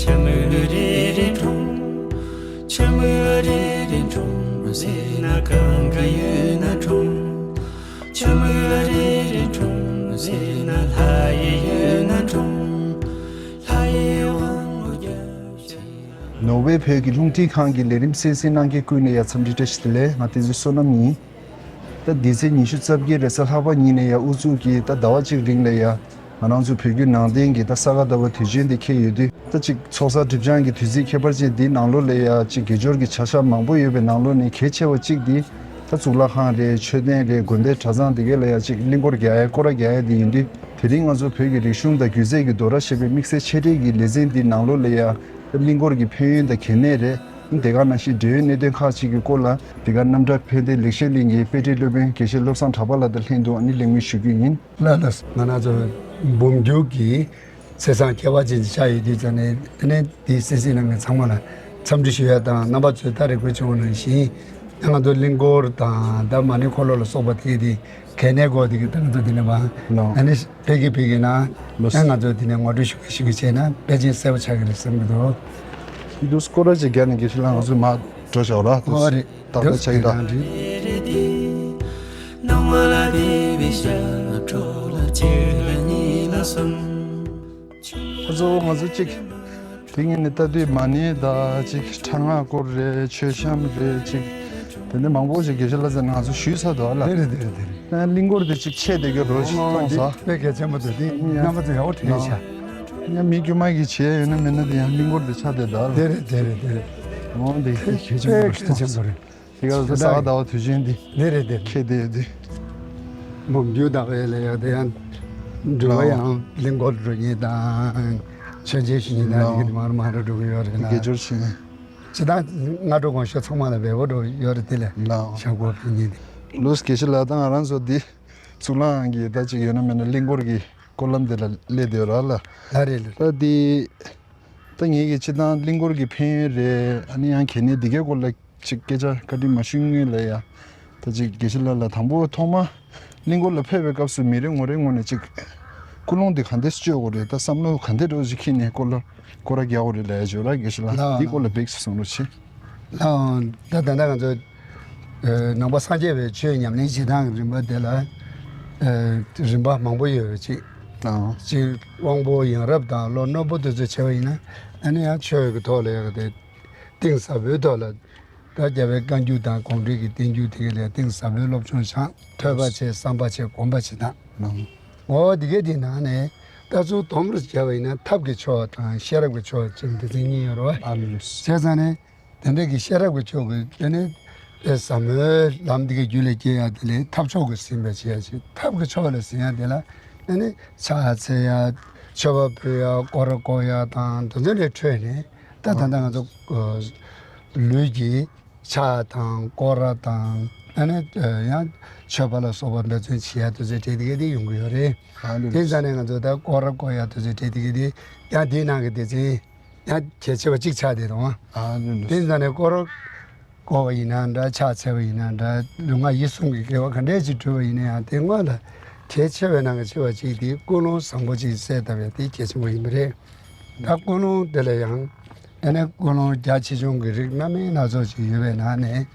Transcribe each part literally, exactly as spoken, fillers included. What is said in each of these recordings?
ཆུ་མོ་རེ་རེ་འཁྲུངས། ཆུ་མོ་རེ་རེ་འཁྲུངས། ཟས་ན་གང་ག་ཡོད་ན་འཁྲུངས། ཆུ་མོ་རེ་རེ་འཁྲུངས། ཟས་ན་ལྷ་ཡི་ཡོད་ན་འཁྲུངས། ལྷ་ཡི་དབང་པོ་རྒྱབ་ཤ། ནོར་ཝེ་བོད་ཀྱི་རླུང་འཕྲིན་ཁང་གི་ལས་རིམ་གསན་གཟིགས་གནང་མཁན་ཀུན་ལ་ཡ་འཚམས་འདྲི་བཀྲ་ཤིས་བདེ་ལེགས། ང་བསྟན་འཛིན་བསོད་ནམས་ཡིན། ད་འདི་ཚེས་ཉི་ཤུ་རྩ་བརྒྱད་རེས་གཟའ་ལྷག་པ་ཉིན་ནས་ཡ་དབུ་འཛུགས་ཀྱིས་ད་ཟླ་བ་གཅིག་རིང་ལ་ཡ་ང་རང་ཚོ་བོད་བརྒྱུད་ནང་བསྟན་གྱི་ད་ས་ག་ཟླ་བ་དུས་ཆེན་འདི་འཁེལ་ཡོད་དུས། ད་ཅིག་ཚོགས་བསགས་སྒྲིབ་སྦྱང་གི་དུས་ཚིགས་ཁྱད་པར་ཅན་འདིའི་ནང་ལོགས་ལ་ཡ་ཅིག་དགེ་སྦྱོར་གྱི་བྱ་གཞག་མང་པོ་ཡོད་པའི་ནང་ལོགས་ནས་གལ་ཆེ་བ་གཅིག་འདི་ད་གཙུག་ལག་ཁང་རེད། མཆོད་རྟེན་རེད། དགོན་པའི་གྲྭ་ཚང་འདི་གས་ལ་ཡ་ཅིག་གླིང་སྐོར་རྒྱག་ཡ་སྐོར་ར་རྒྱག་ཡ་འདི་ཡིན་དུས། དེ་རིང་ང་ཚོ་བོད་ཀྱི་རིག་གཞུང་དང་སྒྱུ་རྩལ་གྱི་རྡོ་ར་ཞེས་པའི་དམིགས་བསལ་ཆེ་གྲས་ཀྱི་ལེ་ཚན་འདིའི་ནང་ལོགས་ལ་ཡ་ད་གླིང་སྐོར་གྱི་ཕན་ཡོན་དང་གལ་གནད་རེད། དེ་ག་ནང་བཞིན་འབྲེལ་ཡོད་གནད་དོན་ཁག་ཅིག་གི་སྐོར་ལ་འདི་ག་རྣམ་གྲྭ་ཕན་བདེ་ལེགས་བཤད་གླིང་གི་དཔེ་ཁྲིད་སློབ་དཔོན་དགེ་བཤེས་བློ་བཟང་གྲགས་པ་ལགས་དང་ལྷན་དུ་ཨ་ནི་གླེང་མོལ་ཞུ་རྒྱུ་ཡིན། ལགས་ལགས། ང་རང་ཚོ་འབུམ་འགྱུར་གྱི་ཚེས་བཟང་ཁྱད་པར་ཅན་ཅིག་ཆགས་ཡོད་དུས་ཙང་ནས། དེ་ནས་དེའི་གསན་གཟིགས་གནང་མཁན་ཚང་མ་ལ་འཚམས་འདྲི་ཞུ་ཡ་དང་། རྣམ་པ་ཚོས་ད་རེས་གོ་བྱུང་བ་ནང་བཞིན་ང་ཚོ་གླིང་སྐོར་དང་ད་མ་ཎི་འཁོར་ལོ་ལ་སོགས་པ་དེ་དེ་གལ་གནད་སྐོར་དེ་གི་ད་ང་ཚོ་དེ་ནས་བ་ལོ། ཨ་ནི་བོད་ཀྱི་བོད་ཀྱི་ནང་ལོ། ཨ་ང་ཚོ་དེ་ནས་ངོ་སྤྲོད་ཞུ་གི་ཞུ་གི་བྱས་ན་དཔེ་ཅན་གསལ་པོ་ཆགས་ཀྱི་རེད་བསམ་གྱི་འདུག་འདུག་སྐོར་ར་ཅིག་རྒྱག་ནས་དགེ་བཤེས་ལགས་ང་ཚོ་མར་འགྲོ་བཞག་ར། ཨོ་རེད། ཏག་ཏག་ཆགས་ཀྱི་རེད། ཁྱེད་རང་རེད། ཁ་ཚོ་ང་ཚོ་གཅིག་དེ་ངས་ནི་ལྟ་དུས་མ་ཎི་ད་གཅིག་ཁྲ་ངག་སྐོར་རེད། མཆོད་བཤམས་རེད། གཅིག་དེ་ནས་མང་པོ་ཞིག་དགེ་བཤེས་ལགས་ཚོས་ང་ཚོ་ཞུས་ཚར་འདུག་ཨ་ལ། དེ་རེད་དེ་རེད་དེ་རེད། ཨ་གླིང་སྐོར་དེ་གཅིག་ཆད་བསྡད་ཀྱི་རོ་ཞིག་གཏོང་ས། དཔེ་གལ་ཆེན་པོ་འདུག་དེ་རྣམ་པ་ཚོ་ཡག་པོ་དྲན་ཤག་ཡང་མི་དཀྱུས་མ་གི་བྱས་ཡོད་ན་མེད་ན་དེ་ཡང་གླིང་སྐོར་དེ་ཆགས་བསྡད་འདུག་ཨ་ལ། དེ་རེད་དེ་རེད་དེ་རེད། འོ་དེ་གལ་ཆེན་པོ་རེད། གལ་ཆེན་པོ་རེད། དེ་ག་ས་ག་ཟླ་བ་དུས་ཆེན་འདི་ལས་རེད་དེ། ཁེ་དེ་དེ། འབུམ་རྒྱུད་དག་པའི་ལས་ཡག་དེ་ཡང་འགྲོ་བ་ཡང་གླིང་སྐོར་འགྲོ་མཁན་དང་མཆོད་མཇལ་ཞུ་མཁན་དང་འདི་གི་དེ་མར་མར་འགྲོ་གི་ཡོད་རེད་ན། དགེ་སྦྱོར་བྱེད་མཁན། སྤྱི་བཏང་སྔ་དྲོ་དགོང་ཞོགས་ཚང་མ་ལ་འབེལ་པོ་འགྲོ་ཡོད་རེད། དེ་ལས་ལགས། ཞག་པོ་ཕུལ་མཁན་དེ། ལུས་དགེ་བཤེས་ལགས་དང་ང་རང་ཚོ་འདི་གཙུག་ལག་ཁང་གི་ད་ཅིག་ཡོད་ན་མེད་ན་གླིང་སྐོར་གྱི་སྐོར་ལམ་དེ་ལ་སླེབས་བསྡད་ཡོད་ར་ལ། ལ་རེད་ལ། ད་འདི་ད་ངེད་ཀྱི་སྤྱི་བཏང་གླིང་སྐོར་གྱི་ཕན་ཡོན་རེད། ཨ་ནི་ཡང་གལ་གནད་འདི་གའི་སྐོར་ལ་ཅིག་སྐད་ཆ་བཀའ་འདྲི་མ་ཞུས་སྔོན་ལ་ཡ། ད་ཅིག་དགེ་བཤེས་ལགས་ལ་དང་པོ་ཐོག་མ་གླིང་སྐོར་ལ་ཕེབས་པའི་སྐབས་སུ་མི་རེ་ངོ་རེ་ངོས་ནས་ཅིག་ཀུན་སློང་འདི་ག་འདྲས་སྤྱོད་དགོས་རེད། ད་བསམ་བློ་ག་འདྲས་འདྲ་བོ་ཅིག་འཁྱེར་ནས་སྐོར་ལ་སྐོར་ར་རྒྱག་དགོས་རེད་ལབ་ཡ་བརྗོད་ར་དགེ་བཤེས་ལགས། ལགས། འདིའི་སྐོར་ལ་འབེགས་སུ་གསུང་རོགས་བྱེད། ལགས། ད་ད་ལྟ་ང་ཚོ་ནང་པ་སངས་རྒྱས་པའི་ཆོས་ཉམས་ལེན་བྱེད་སྟངས་ཀྱི་རིམ་པ་དེ་ལ་རིམ་པ་མང་པོ་ཡོད་པ་ཅིག་ཨ། ཅིག་དབང་པོ་ཡ་རབས་དང་བློ་རྣོན་པོ་དེ་ཚོ་བྱས་པ་ཡིན་ན། ཨ་ནི་ཡང་ཆོས་ཀྱི་ཐོག་ལ་ཡག་དེ་གཏིང་ཟབ་པོའི་ཐོག་ལ། ད་རྒྱལ་བའི་བཀའ་འགྱུར་དང་དགོངས་འགྲེལ་གྱི་བསྟན་འགྱུར་དེ་ག་ལས་གཏིང་ཟབ་པོའི་སློབ་སྦྱོང་སྦྱངས། ཐོས་པ་བྱས། བསམ་པ་བྱས། སྒོམ་པ་བྱེད་སྟངས། ཨ། འོ་དེ་གའི་དེའི་ནང་ནས་ད་ཚུར་སྡོམ་རུ་བྱས་པ་ཡིན་ན་ཐབས་ཀྱི་ཕྱོགས་དང་ཤེས་རབ་ཀྱི་ཕྱོགས་ཅིག་འདི་ཚོ་གཉིས་ཡོད་རེད་བ། ཨ་ལུས། བྱས་ཙང་ནས། དེ་འདྲ་གི་ཤེས་རབ་ཀྱི་ཕྱོགས་ཀྱི་དེ་ནི་ཟབ་མོའི་ལམ་འདི་གའི་རྒྱུད་ལ་སྐྱེ་ཡ་དེ་ལས་ཐབས་མཆོག་གི་ཟིན་པ་བྱེད་ཡ་ཞིག་ཐབས་ཀྱི་ཕྱོགས་ལ་ཟིན་ཡ་དེ་ལ་ཨ་ནི་ཕྱག་འཚལ་ཡ། མཆོད་པ་ཕུལ་ཡ། སྐོར་ར་བསྐོར་ཡ་དང་དེ་ཚོ་ལས་འཕྲོས་ནས། ད་ད་ལྟ་ང་ཚོ་ལུས་ཀྱི་ཕྱག་དང་སྐོར་ར་དང་ཨ་ནི་ཡང་མཆོད་པ་ལ་སོགས་པ་འབད་བརྩོན་བྱེད་ཡ་དེ་ཚོའི་གྲས་དེ་གའི་དེ་ཡོང་གི་ཡོད་རེད། ཨ་ལུས། དེ་ཙང་ནས་ང་ཚོ་ད་སྐོར་ར་བསྐོར་ཡ་དེ་ཚོའི་གྲས་དེ་གའི་དེ་ཡང་དེའི་ནང་གི་སྡེ་ཚན། ཡང་གལ་ཆེ་བ་གཅིག་ཆགས་བསྡད་དང་། ཨ་ནི་དེ་ཙང་ནས་སྐོར་སྐོར་བ་ཡིན་ན་འདྲ། ཕྱག་འཚལ་བ་ཡིན་ན་འདྲ། ལུས་ངག་ཡིད་གསུམ་གྱི་དགེ་བ་ག་འདྲས་ཅིག་བསྒྲུབས་པ་ཡིན་ན་ཡང་དེ་སྔོན་ལ་གལ་ཆེ་བའི་ནང་གི་ཆེ་བ་གཅིག་དེ་ཀུན་སློང་བཟང་པོ་ཅིག་གསལ་བཏབ་ཡ་དེ་གལ་ཆེན་པོ་ཡིན་པ་རེད། ད་ཀུན་སློང་དེ་ལ་ཡང་ཨ་ནི་ཀུན་སློང་རྒྱ་ཆེ་ཆུང་གི་རིགས་སྣ་མིན་སྣ་ཚོགས་ཅིག་ཡོད་པའི་ནང་ནས་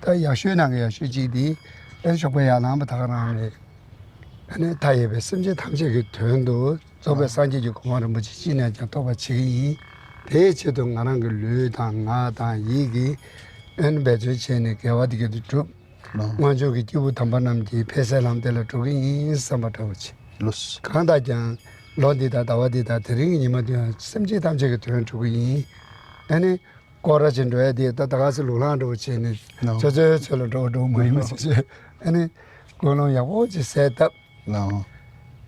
ད་ཡག་ཤོས་ནང་གི་ཡག་ཤོས་གཅིག་དེ་ཨ་ནི་ཞོགས་པ་ཡར་ལངས་པ་དག་རང་རེད། ཨ་ནི་མཐའ་ཡས་པའི་སེམས་ཅན་ཐམས་ཅད་ཀྱི་དོན་དུ་རྫོགས་པའི་སངས་རྒྱས་ཀྱི་གོ་འཕང་རིན་པོ་ཆེ་ཅི་ནས་ཀྱང་ཐོབ་པར་བྱེད་ཀྱི་ཡིན། དེའི་ཆེད་དུ་ང་རང་གི་ལུས་དང་ངག་དང་ཡིད་ཀྱིས་ཨ་ནི་འབད་བརྩོན་བྱས་ནས་དགེ་བ་དེ་ག་དུ་བསྒྲུབ། ལགས། སྔོན་བྱུང་གི་སྐྱེས་བུ་དམ་པ་རྣམས་ཀྱི་ཕན་སའི་ལམ་དེ་ལ་འགྲོ་གི་ཡིན་བསམ་པ་འདྲ་བོ་བྱེད། ལགས། གང་ལྟར་ཀྱང་ལོ་འདི་དང་ཟླ་བ་འདི་དང་དེ་རིང་གི་ཉི་མ་འདི་ཡང་སེམས་ཅན་ཐམས་ཅད་ཀྱི་དོན་འགྲོ་གི་ཡིན། ཨ་ནི་སྐོར་ར་ཅིག་འགྲོ་ཡ་དེ་ད་ད་ག་སེ་ལུག་ལང་འགྲོ་བྱས་ནས་ལགས། ཚོད་ཚོད་ཚོད་ལ་འགྲོ་འགྲོ་མ་ཡིན་པ་ཚོད་ཚོད་ཨ་ནི་ཀུན་སློང་ཡག་པོ་ཅིག་གསལ་བཏབ། ལགས།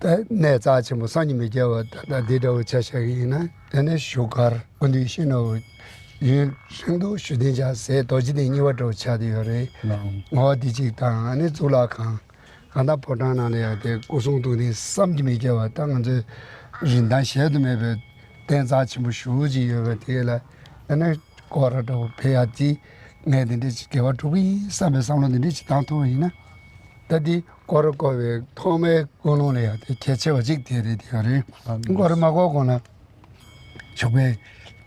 ད་གནས་རྩ་ཆེན་པོ་སངས་རྒྱས་མི་སྐྱེ་བ་ད་ལྟ་འདི་འདྲ་བོ་ཆ་བཞག་གི་ཡིན་ན་ཨ་ནི་བཞུགས་སྒར་སྐུ་མདུན་ཤིང་ནོར་བུ་ཡུན་རིང་དུ་བཞུགས་གདན་འཇགས་སའི་རྡོ་རྗེ་གདན་གཉིས་པ་འདྲ་བོ་ཆགས་བསྡད་ཡོད་རེད། ལགས། ངོ་བོ་འདི་གཅིག་དང་ཨ་ནི་གཙུག་ལག་ཁང་། གང་ལྟར་ཕོ་བྲང་ནང་ལ་ཡང་དེ་སྐུ་གསུང་ཐུགས་ནི་བསམ་གྱིས་མི་ཁྱབ་པ་ད་ང་ཚོའི་རིན་ཐང་གཞལ་དུ་མེད་པའི་རྟེན་རྩ་ཆེན་པོ་ཞེ་པོ་ཅིག་ཡོད་པ་དེ་ལ་ཨ་ནི་སྐོར་ར་འདྲ་བོ་ཕེབས་ཡ་དེ་ངས་དེ་འདྲ་ཅིག་དགེ་བ་སྒྲུབ་ཀྱི་ཡིན་བསམ་པའི་བསམ་བློ་དེ་འདྲ་ཅིག་བཏང་ཐུབ་པ་ཡིན་ན། ད་དེ་སྐོར་ར་བསྐོར་བའི་ཐོག་མའི་ཀུན་སློང་ལ་ཡང་དེ་གལ་ཆེ་བ་ཅིག་དེ་རེད། དེ་ཡང་རེད། ཨ་སྐོར་ར་མ་བསྐོར་གོང་ལ། ཞོགས་པའི་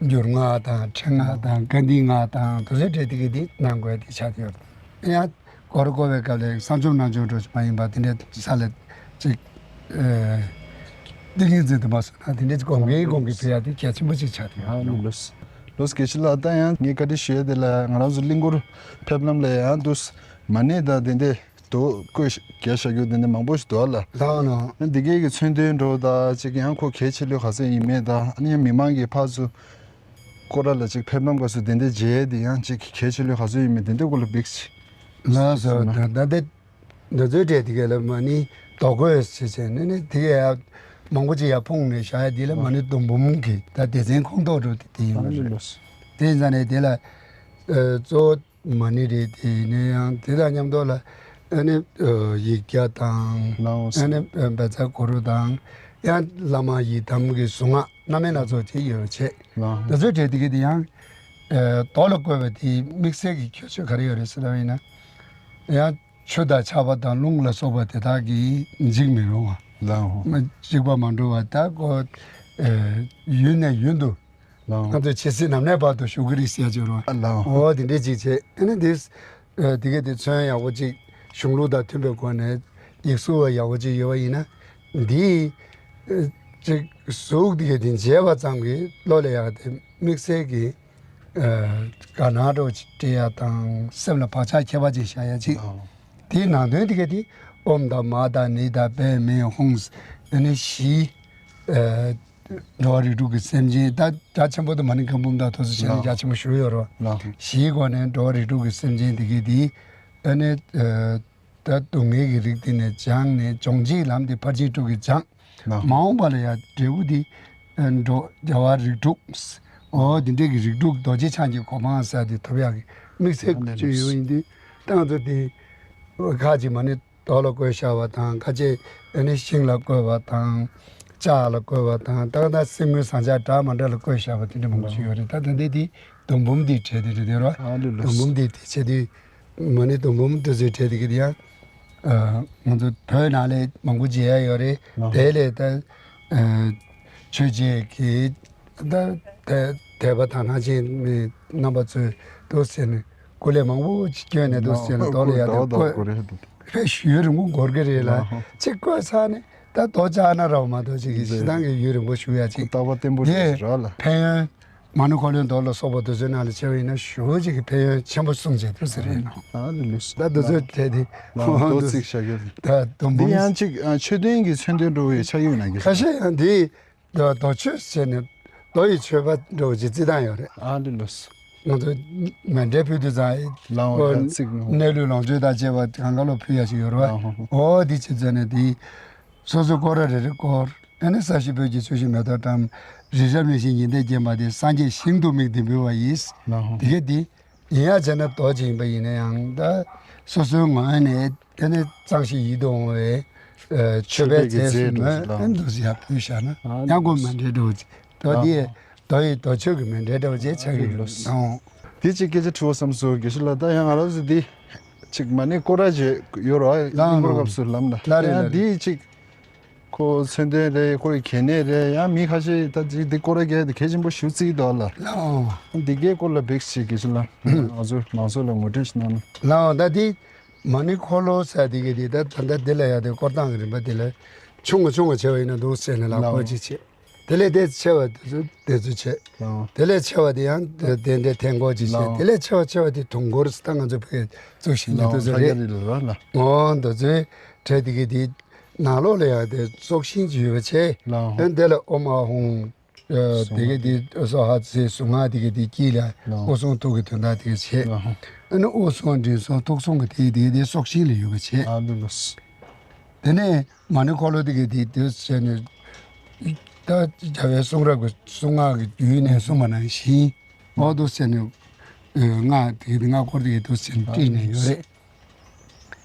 འགྱུར་སྔགས་དང་ཕྲེང་སྔགས་དང་བཀའ་འདུས་སྔགས་དང་དེ་ཚོའི་གྲས་དེ་གི་དེ་གནང་དགོས་དེ་ཆགས་ཡོད། ཡང་སྐོར་སྐོར་བའི་སྐབས་ལ་གསང་མཆོག་རྣལ་འབྱོར་འགྲོ་ཞིག་མ་ཡིན་པ་དེ་འདྲའི་ས་ལ་ཅིག་ཨེ་ཏིང་ངེ་འཛིན་དུ་མ་སོང་ན་དེ་འདྲའི་སྒོམ་གྱིན་སྒོམ་གྱིན་ཕེབས་ཡ་དེ་གལ་ཆེན་པོ་ཅིག་ཆགས་ཡོད། ཨ་ནི་ལོས། ལོས་དགེ་བཤེས་ལགས། ད་ཡང་ངས་བཀའ་འདྲི་ཞུ་ཡ་དེ་ལ་ང་རང་ཚོ་གླིང་སྐོར་ཕེབས་ལམ་ལ་ཡང་དུས་མ་ཎི་དང་དེ་འདྲའི་རྡོ་བརྐོས་བརྒྱབ་བཞག་རྒྱུ་དེ་འདྲ་མང་པོ་ཞིག་འདུག་ཨ་ལ། ལགས་ལགས། འདི་གའི་གི་མཚོན་དོན་འདྲ་བོ་དང་ཅིག་ཡང་ཁོ་གལ་ཆེ་ལོས་ག་ཚོད་ཡིན་མེད་དང་ཨ་ནི་ཡང་མི་མང་གི་ཕར་ཚུར་སྐོར་ར་ལ་ཅིག་ཕེབས་ལམ་སྐབས་སུ་དེ་འདྲའི་མཇལ་དེ་ཡང་ཅིག་གལ་ཆེ་ལོས་ག་ཚོད་ཡིན་མེད་དེ་འདྲའི་སྐོར་ལ་འབིགས་ཤིག་ལགས་སོ། ད་ད་ལྟ་འདི་ཚོའི་གྲས་དེ་ག་ལ་མ་ཎི་རྡོ་བརྐོས་ཟེར་བྱས་ནས་ནི་དེ་ག་ཡ་མང་པོ་ཅིག་ཡར་ཕུང་ནས་བཞག་ཡ་དེ་ལ་མ་ཎི་རྡོ་འབུམ་གྱི་ད་སྡེ་ཚན་ཁོངས་གཏོགས་འགྲོ་དེ་དེ་ཡིན་པ་རེད། དེ་ཡིན་ཙང་ནས་དེ་ལ་ཨ་གཙོ་བོ་མ་ཎི་རེད། དེ་ཡིན་ན་ཡང་དེ་དང་མཉམ་དུ་ལ་ཨ་ནི་ཨ་ཡིག་བརྒྱ་དང་ལའོ་ཨ་ནི་ཨ་བཛྲ་གུ་རུ་དང་ཡང་བླ་མ་ཡི་དམ་གྱི་གཟུངས་སྔགས་སྣ་མིན་སྣ་ཚོགས་ཅིག་ཡོད་པ་བྱས། ལའོ་འདི་ཚོའི་གྲས་དེ་གི་དེ་ཡང་ཨ་རྡོ་ལ་བརྐོས་པ་དེ་དམིགས་བསལ་གྱི་ཁྱད་ཆོས་ག་རེ་ཡོད་རེད་ཟེར་བ་ཡིན་ན། ཡང་ཆུ་དང་ཆར་པ་དང་རླུང་ལ་སོགས་པ་དེ་དག་གིས་འཇིག་མི་རུང་བ། ལའོ་མ་འཇིག་པ་མ་འགྲོ་བ་ད་ཀོ་ཨ་ཡུན་ནས་ཡུན་དུ། ལའོ། ང་ཚོས་ཇི་སྲིད་ནམ་གནས་བར་དུ་བཞུགས་ཀྱི་རེད་ཟེར་ཡ་ཅིག་ཡོད་རེད་བ། ཨ་ལའོ། འོ་དེ་འདྲས་ཅིག་བྱས་ཨ་ནི་འདི་ཨ་དེ་ག་དེ་ཚོན་ཡག་པོ་ཅིག་གཞུང་ལུགས་དང་མཐུན་པའི་སྒོ་ནས་ཡིག་གཟུགས་ཡག་པོ་ཅིག་ཡོད་པ་ཡིན་ན་འདི་ཨ་ཅིག་གཟུགས་དེ་ག་དེ་མཇལ་བ་ཙམ་གྱིས་བློ་ལ་ཡག་དེ་དམིགས་བསལ་གྱི་ཨ་དགའ་སྣང་འདྲ་བོ་ཅིག་སྤྲད་ཡ་དང་སེམས་ལ་བག་ཆགས་ཁྱད་པར་ཅིག་བཞག་ཡ་ཅིག་ལའོ། དེའི་ནང་དོན་དེ་ག་དེ་ཨོཾ་དང་མ་དང་ནི་དང་པདྨེ་ཧཱུྃ་ཨ་ནི་བཞི་ཨ་འགྲོ་བ་རིགས་དྲུག་གི་སེམས་ཅན་ད་རྒྱ་ཆེན་པོ་དུ་མ་ཎི་བཀའ་འབུམ་དང་ཐོག་སུ་བྱས་ནས་ལའོ། རྒྱ་ཆེན་པོ་ཞུ་ཡོད་རོ། ལའོ། བཞིའི་སྒོ་ནས་འགྲོ་བ་རིགས་དྲུག་གི་སེམས་ཅན་དེ་གའི་དེ་ཨ་ནི་ཨ་ད་སྡུག་བསྔལ་གྱི་རིགས་དེ་ནས་སྦྱངས་ནས་སྦྱོང་བྱེད་ལམ་དེ་ཕར་ཕྱིན་དྲུག་གིས་སྦྱངས། ལའོ། མ་འོངས་པ་ལ་ཡང་འབྲས་བུ་དེ་ཨ་འགྲོ་རྒྱལ་བ་རིགས་དྲུག་འོ་དེ་འདྲས་ཀྱི་རིགས་དྲུག་རྡོ་རྗེ་འཆང་གི་གོ་འཕང་ཟེར་དེ་ཐོབ་ཡག་གི་དམིགས་བསལ་ཨ་ནི་ཅིག་ཡོད་ཡིན་དུས་ད་ང་ཚོ་དེ་ཁ་ཅིག་མ་ཎི་རྡོ་ལ་བརྐོས་བཞག་པ་དང་ཁ་ཅིག་ཨ་ནི་ཤིང་ལ་བརྐོས་པ་དང་ལྕགས་ལ་བརྐོས་པ་དང་ད་ལྟ་གསེར་དངུལ་ཟངས་ལྕགས་འདྲ་མ་འདྲ་ལ་བརྐོས་བཞག་པ་དེ་འདྲ་མང་པོ་ཞིག་ཡོད་རེད། ད་ད་ལྟའི་དེ་རྡོ་འབུམ་དེའི་གྲས་དེ་རེད་དེ་རོ། ཨ་ལེ་ལོས། རྡོ་འབུམ་དེ་དེ་བྱས་དུས་མ་ཎི་རྡོ་འབུམ་དེ་ཚོའི་གྲས་དེ་གི་དེ་ཡང་ཨ་ང་ཚོ་བོད་ནང་ལ་མང་པོ་མཇལ་ཡ་ཡོད་རེད། ཨ་དེ་ལས་ད་ཨ་ཆོས་བྱེད་ཀྱི་ད་དད་པ་དག་སྣང་ཅན་མི་རྣམ་པ་ཚོས་འདུག་ཟེར་ནས་སྐུ་ལས་མང་པོ་ཅིག་བསྐྱོན་ནས་འདུག་ཟེར་ནས་རྡོ་ལ་ཡ་དེ་བརྐོས་རེད། ཡུན་རིང་པོ་འགོར་གི་རེད་ལ་ཅིག་བརྐོས་ཚར་ནས་ད་རྡོ་བཅག་ན་རག་མ་གཏོགས་ཅིག་གི་ཞེ་སྡང་གི་ཡུན་རིང་པོ་བཞུགས་ཡ་ཅིག་རྟག་པ་བརྟན་པོ་རེད་ར་ལ། ཕན་ཡོན། མ་ཎི་འཁོར་ལོའི་མདོ་ལ་སོགས་པ་དེ་ཚོའི་ནང་ལ་བྱས་པ་ཡིན་ན་ཞེ་པོ་ཅིག་གི་ཕན་ཡོན་ཆེན་པོ་གསུངས་བྱས་འདུག་ཟེར་ཡིན་ནོ། ཨ་ནི་ལུས། ད་དེ་ཚོའི་གྲས་དེ་ལ་ཁོང་རྡོ་ཚིག་བཞག་གི་རེད། ད་དུམ་འདི་བུ་ཡང་ཅིག་ཨ་མཆོད་རྟེན་གྱི་མཚོན་དོན་འདྲ་བོ་ཡི་ཆགས་ཡོད་ན་གི་ཁ་ཤས་ཡང་འདི་རྡོ་མཆོད་ཟེར་ནས་རྡོ་ཡི་མཆོད་པ་འདྲ་བོ་ཅིག་རྩི་སྟངས་ཡོད་རེད། ཨ་ནི་ལུས། ང་ཚོ་མཎྜལ་ཕུལ་དུས་ཙང་ལའང་ཁ་ཚིག་ནོ། གནས་ལུས་ལོངས་སྤྱོད་དང་བཅས་པ་གང་ག་ལོ་ཕུལ་ཡ་ཞིག་ཡོད་རེད་བ། ཨ་ཧོ་ཧོ། འོ་འདི་བྱས་ཙང་ནས་འདི་སོ་སོའི་སྐོར་ར་རེ་རེ་སྐོར། ཨ་ནི་ས་གཞི་བོད་ཀྱི་ཆུ་བཞི་མེ་ཏོག་བཀྲམ། རི་རབ་གླིང་བཞི་ཉི་ཟླས་བརྒྱན་པ་དེ། སངས་རྒྱས་ཞིང་དུ་དམིགས་ཏེ་འབུལ་བ་ཡིས། ལའང་དེ་ག་དེ་ཡིན་ཡ་བྱས་ན་རྡོ་ཅིག་ཡིན་པ་ཡིན་ན་ཡང་ད་སོ་སོའི་ངོས་ནས་དེ་ནི་གཙང་ཞིང་ཡིད་དུ་འོང་བའི་ཨ་མཆོད་པའི་རྫས་སུ་མཆོད་པའི་རྫས་མོད་ཨ་ནི་འདུག་སེ་ཡར་ཕུལ་བཞག་ན་ཡང་སྒོ་མཎྜལ་འདྲ་བོ་ཅིག་རྡོ་དེ་རྡོ་ཡི་རྡོ་མཆོད་ཀྱི་མཎྜལ་འདྲ་བོ་ཅིག་ཆགས་ཀྱི་ཡོད་ལོ། ཨོ། དེ་ཅིག་སྐད་ཆ་དྲི་བ་བསམ་སོང་དགེ་བཤེས་ལགས། ད་ཡང་ང་རང་ཚོ་འདི་ཅིག་མ་ཎི་སྐོར་ར་བྱས་ཡོད་རོགས་ཨ། ལའང་སྐོར་སྐབས་སུ་ལམ་ལ་ལ་རེད་ཡང་ལ་རེད། འདི་ཅིག་ཁོ་མཚོན་དོན་རེད། ཁོ་ཡི་གལ་གནད་རེད། ཡང་མི་ཁ་ཤས་ད་ཅིག་འདི་སྐོར་ར་རྒྱག་དེ་གལ་ཆེན་པོ་ཞུ་རྩིས་འདུག་ལ། ལའང་འདི་གའི་སྐོར་ལ་འབིགས་ཤིག་དགེ་བཤེས་ལགས་ང་ཚོ་མང་ཚོགས་ལ་ངོ་སྤྲོད་ཞིག་གནང་ན། ལའང་ད་འདི་མ་ཎི་འཁོར་ལོ་ཟེར་དེ་གི་དེ་ད་ད་ལྟ་འདི་ལ་ཡ་དེ་སྐོར་སྟངས་ཀྱི་རིམ་པ་དེ་ལ་ཆུང་ངུ་ཆུང་ངུ་བྱས་པ་ཡིན་ན་འདུག་ཟེར་ནས་ལ་ལའང་སྐོར་ཅིག་བྱས། དེ་ལས་དེ་ཆེ་བ་དེ་ཚོ་དེ་ཚོ་བྱས། ལའང་དེ་ལས་ཆེ་བ་དེ་ཡང་དེ་འདྲའི་ཐེངས་སྐོར་ཅིག་བྱས། ལའང་དེ་ལས་ཆེ་བ་ཆེ་བ་དེ་དུང་འཁོར་ད་ང་ཚོ་བོད་བཙུགས་ཤིང་ལ་ལའང་དེ་ཚོ་ལྷ་རྒྱ་རེད། རི་ལ་ལ། ཨོ་འདི་ཚོའི་གྲས་དེ་གི་དེ་ནང་ལོགས་ལ་ཡང་དེ་སྲོག་ཤིང་ཅིག་ཡོད་པ་བྱས། ལའང་ཨ་དེ་ལ་ཨོཾ་ཨཱཿཧཱུྃ། ཨ་དེ་གི་དེ་སྭཱ་ཧཱ་ཟེར་གཟུངས་སྔགས་དེ་གི་དེ་དཀྱིལ་ལ་ལའང་དབུ་གསུམ་ཐུགས་ཀྱི་དོན་དག་དེ་གི་བྱས། ལའང་ཨ་ནི་དབུ་གསུམ་མགྲིན་གསུམ་ཐུགས་གསུམ་གི་དེ་དེ་དེ་སྲོག་ཤིང་ལ་ཡོད་པ་བྱས། ཨ་ལུ་ལུ། དེ་ནས་མ་ཎི་འཁོར་ལོ་དེ་གི་དེ་དེ་བྱས་ནས་ད་རྒྱལ་བའི་གསུང་རབ་ཀྱི་གསུང་སྔགས་ཀྱི་བརྒྱུད་ནས་གསུངས་པ་ནང་བཞིན་འོ་འདུག་ཟེར་ནས་སྔགས་དེ་གི་དེ་སྔགས་སྐོར་དེ་གི་འདུག་ཟེར་ནས་བྲིས་ནས་ཡོད་རེད།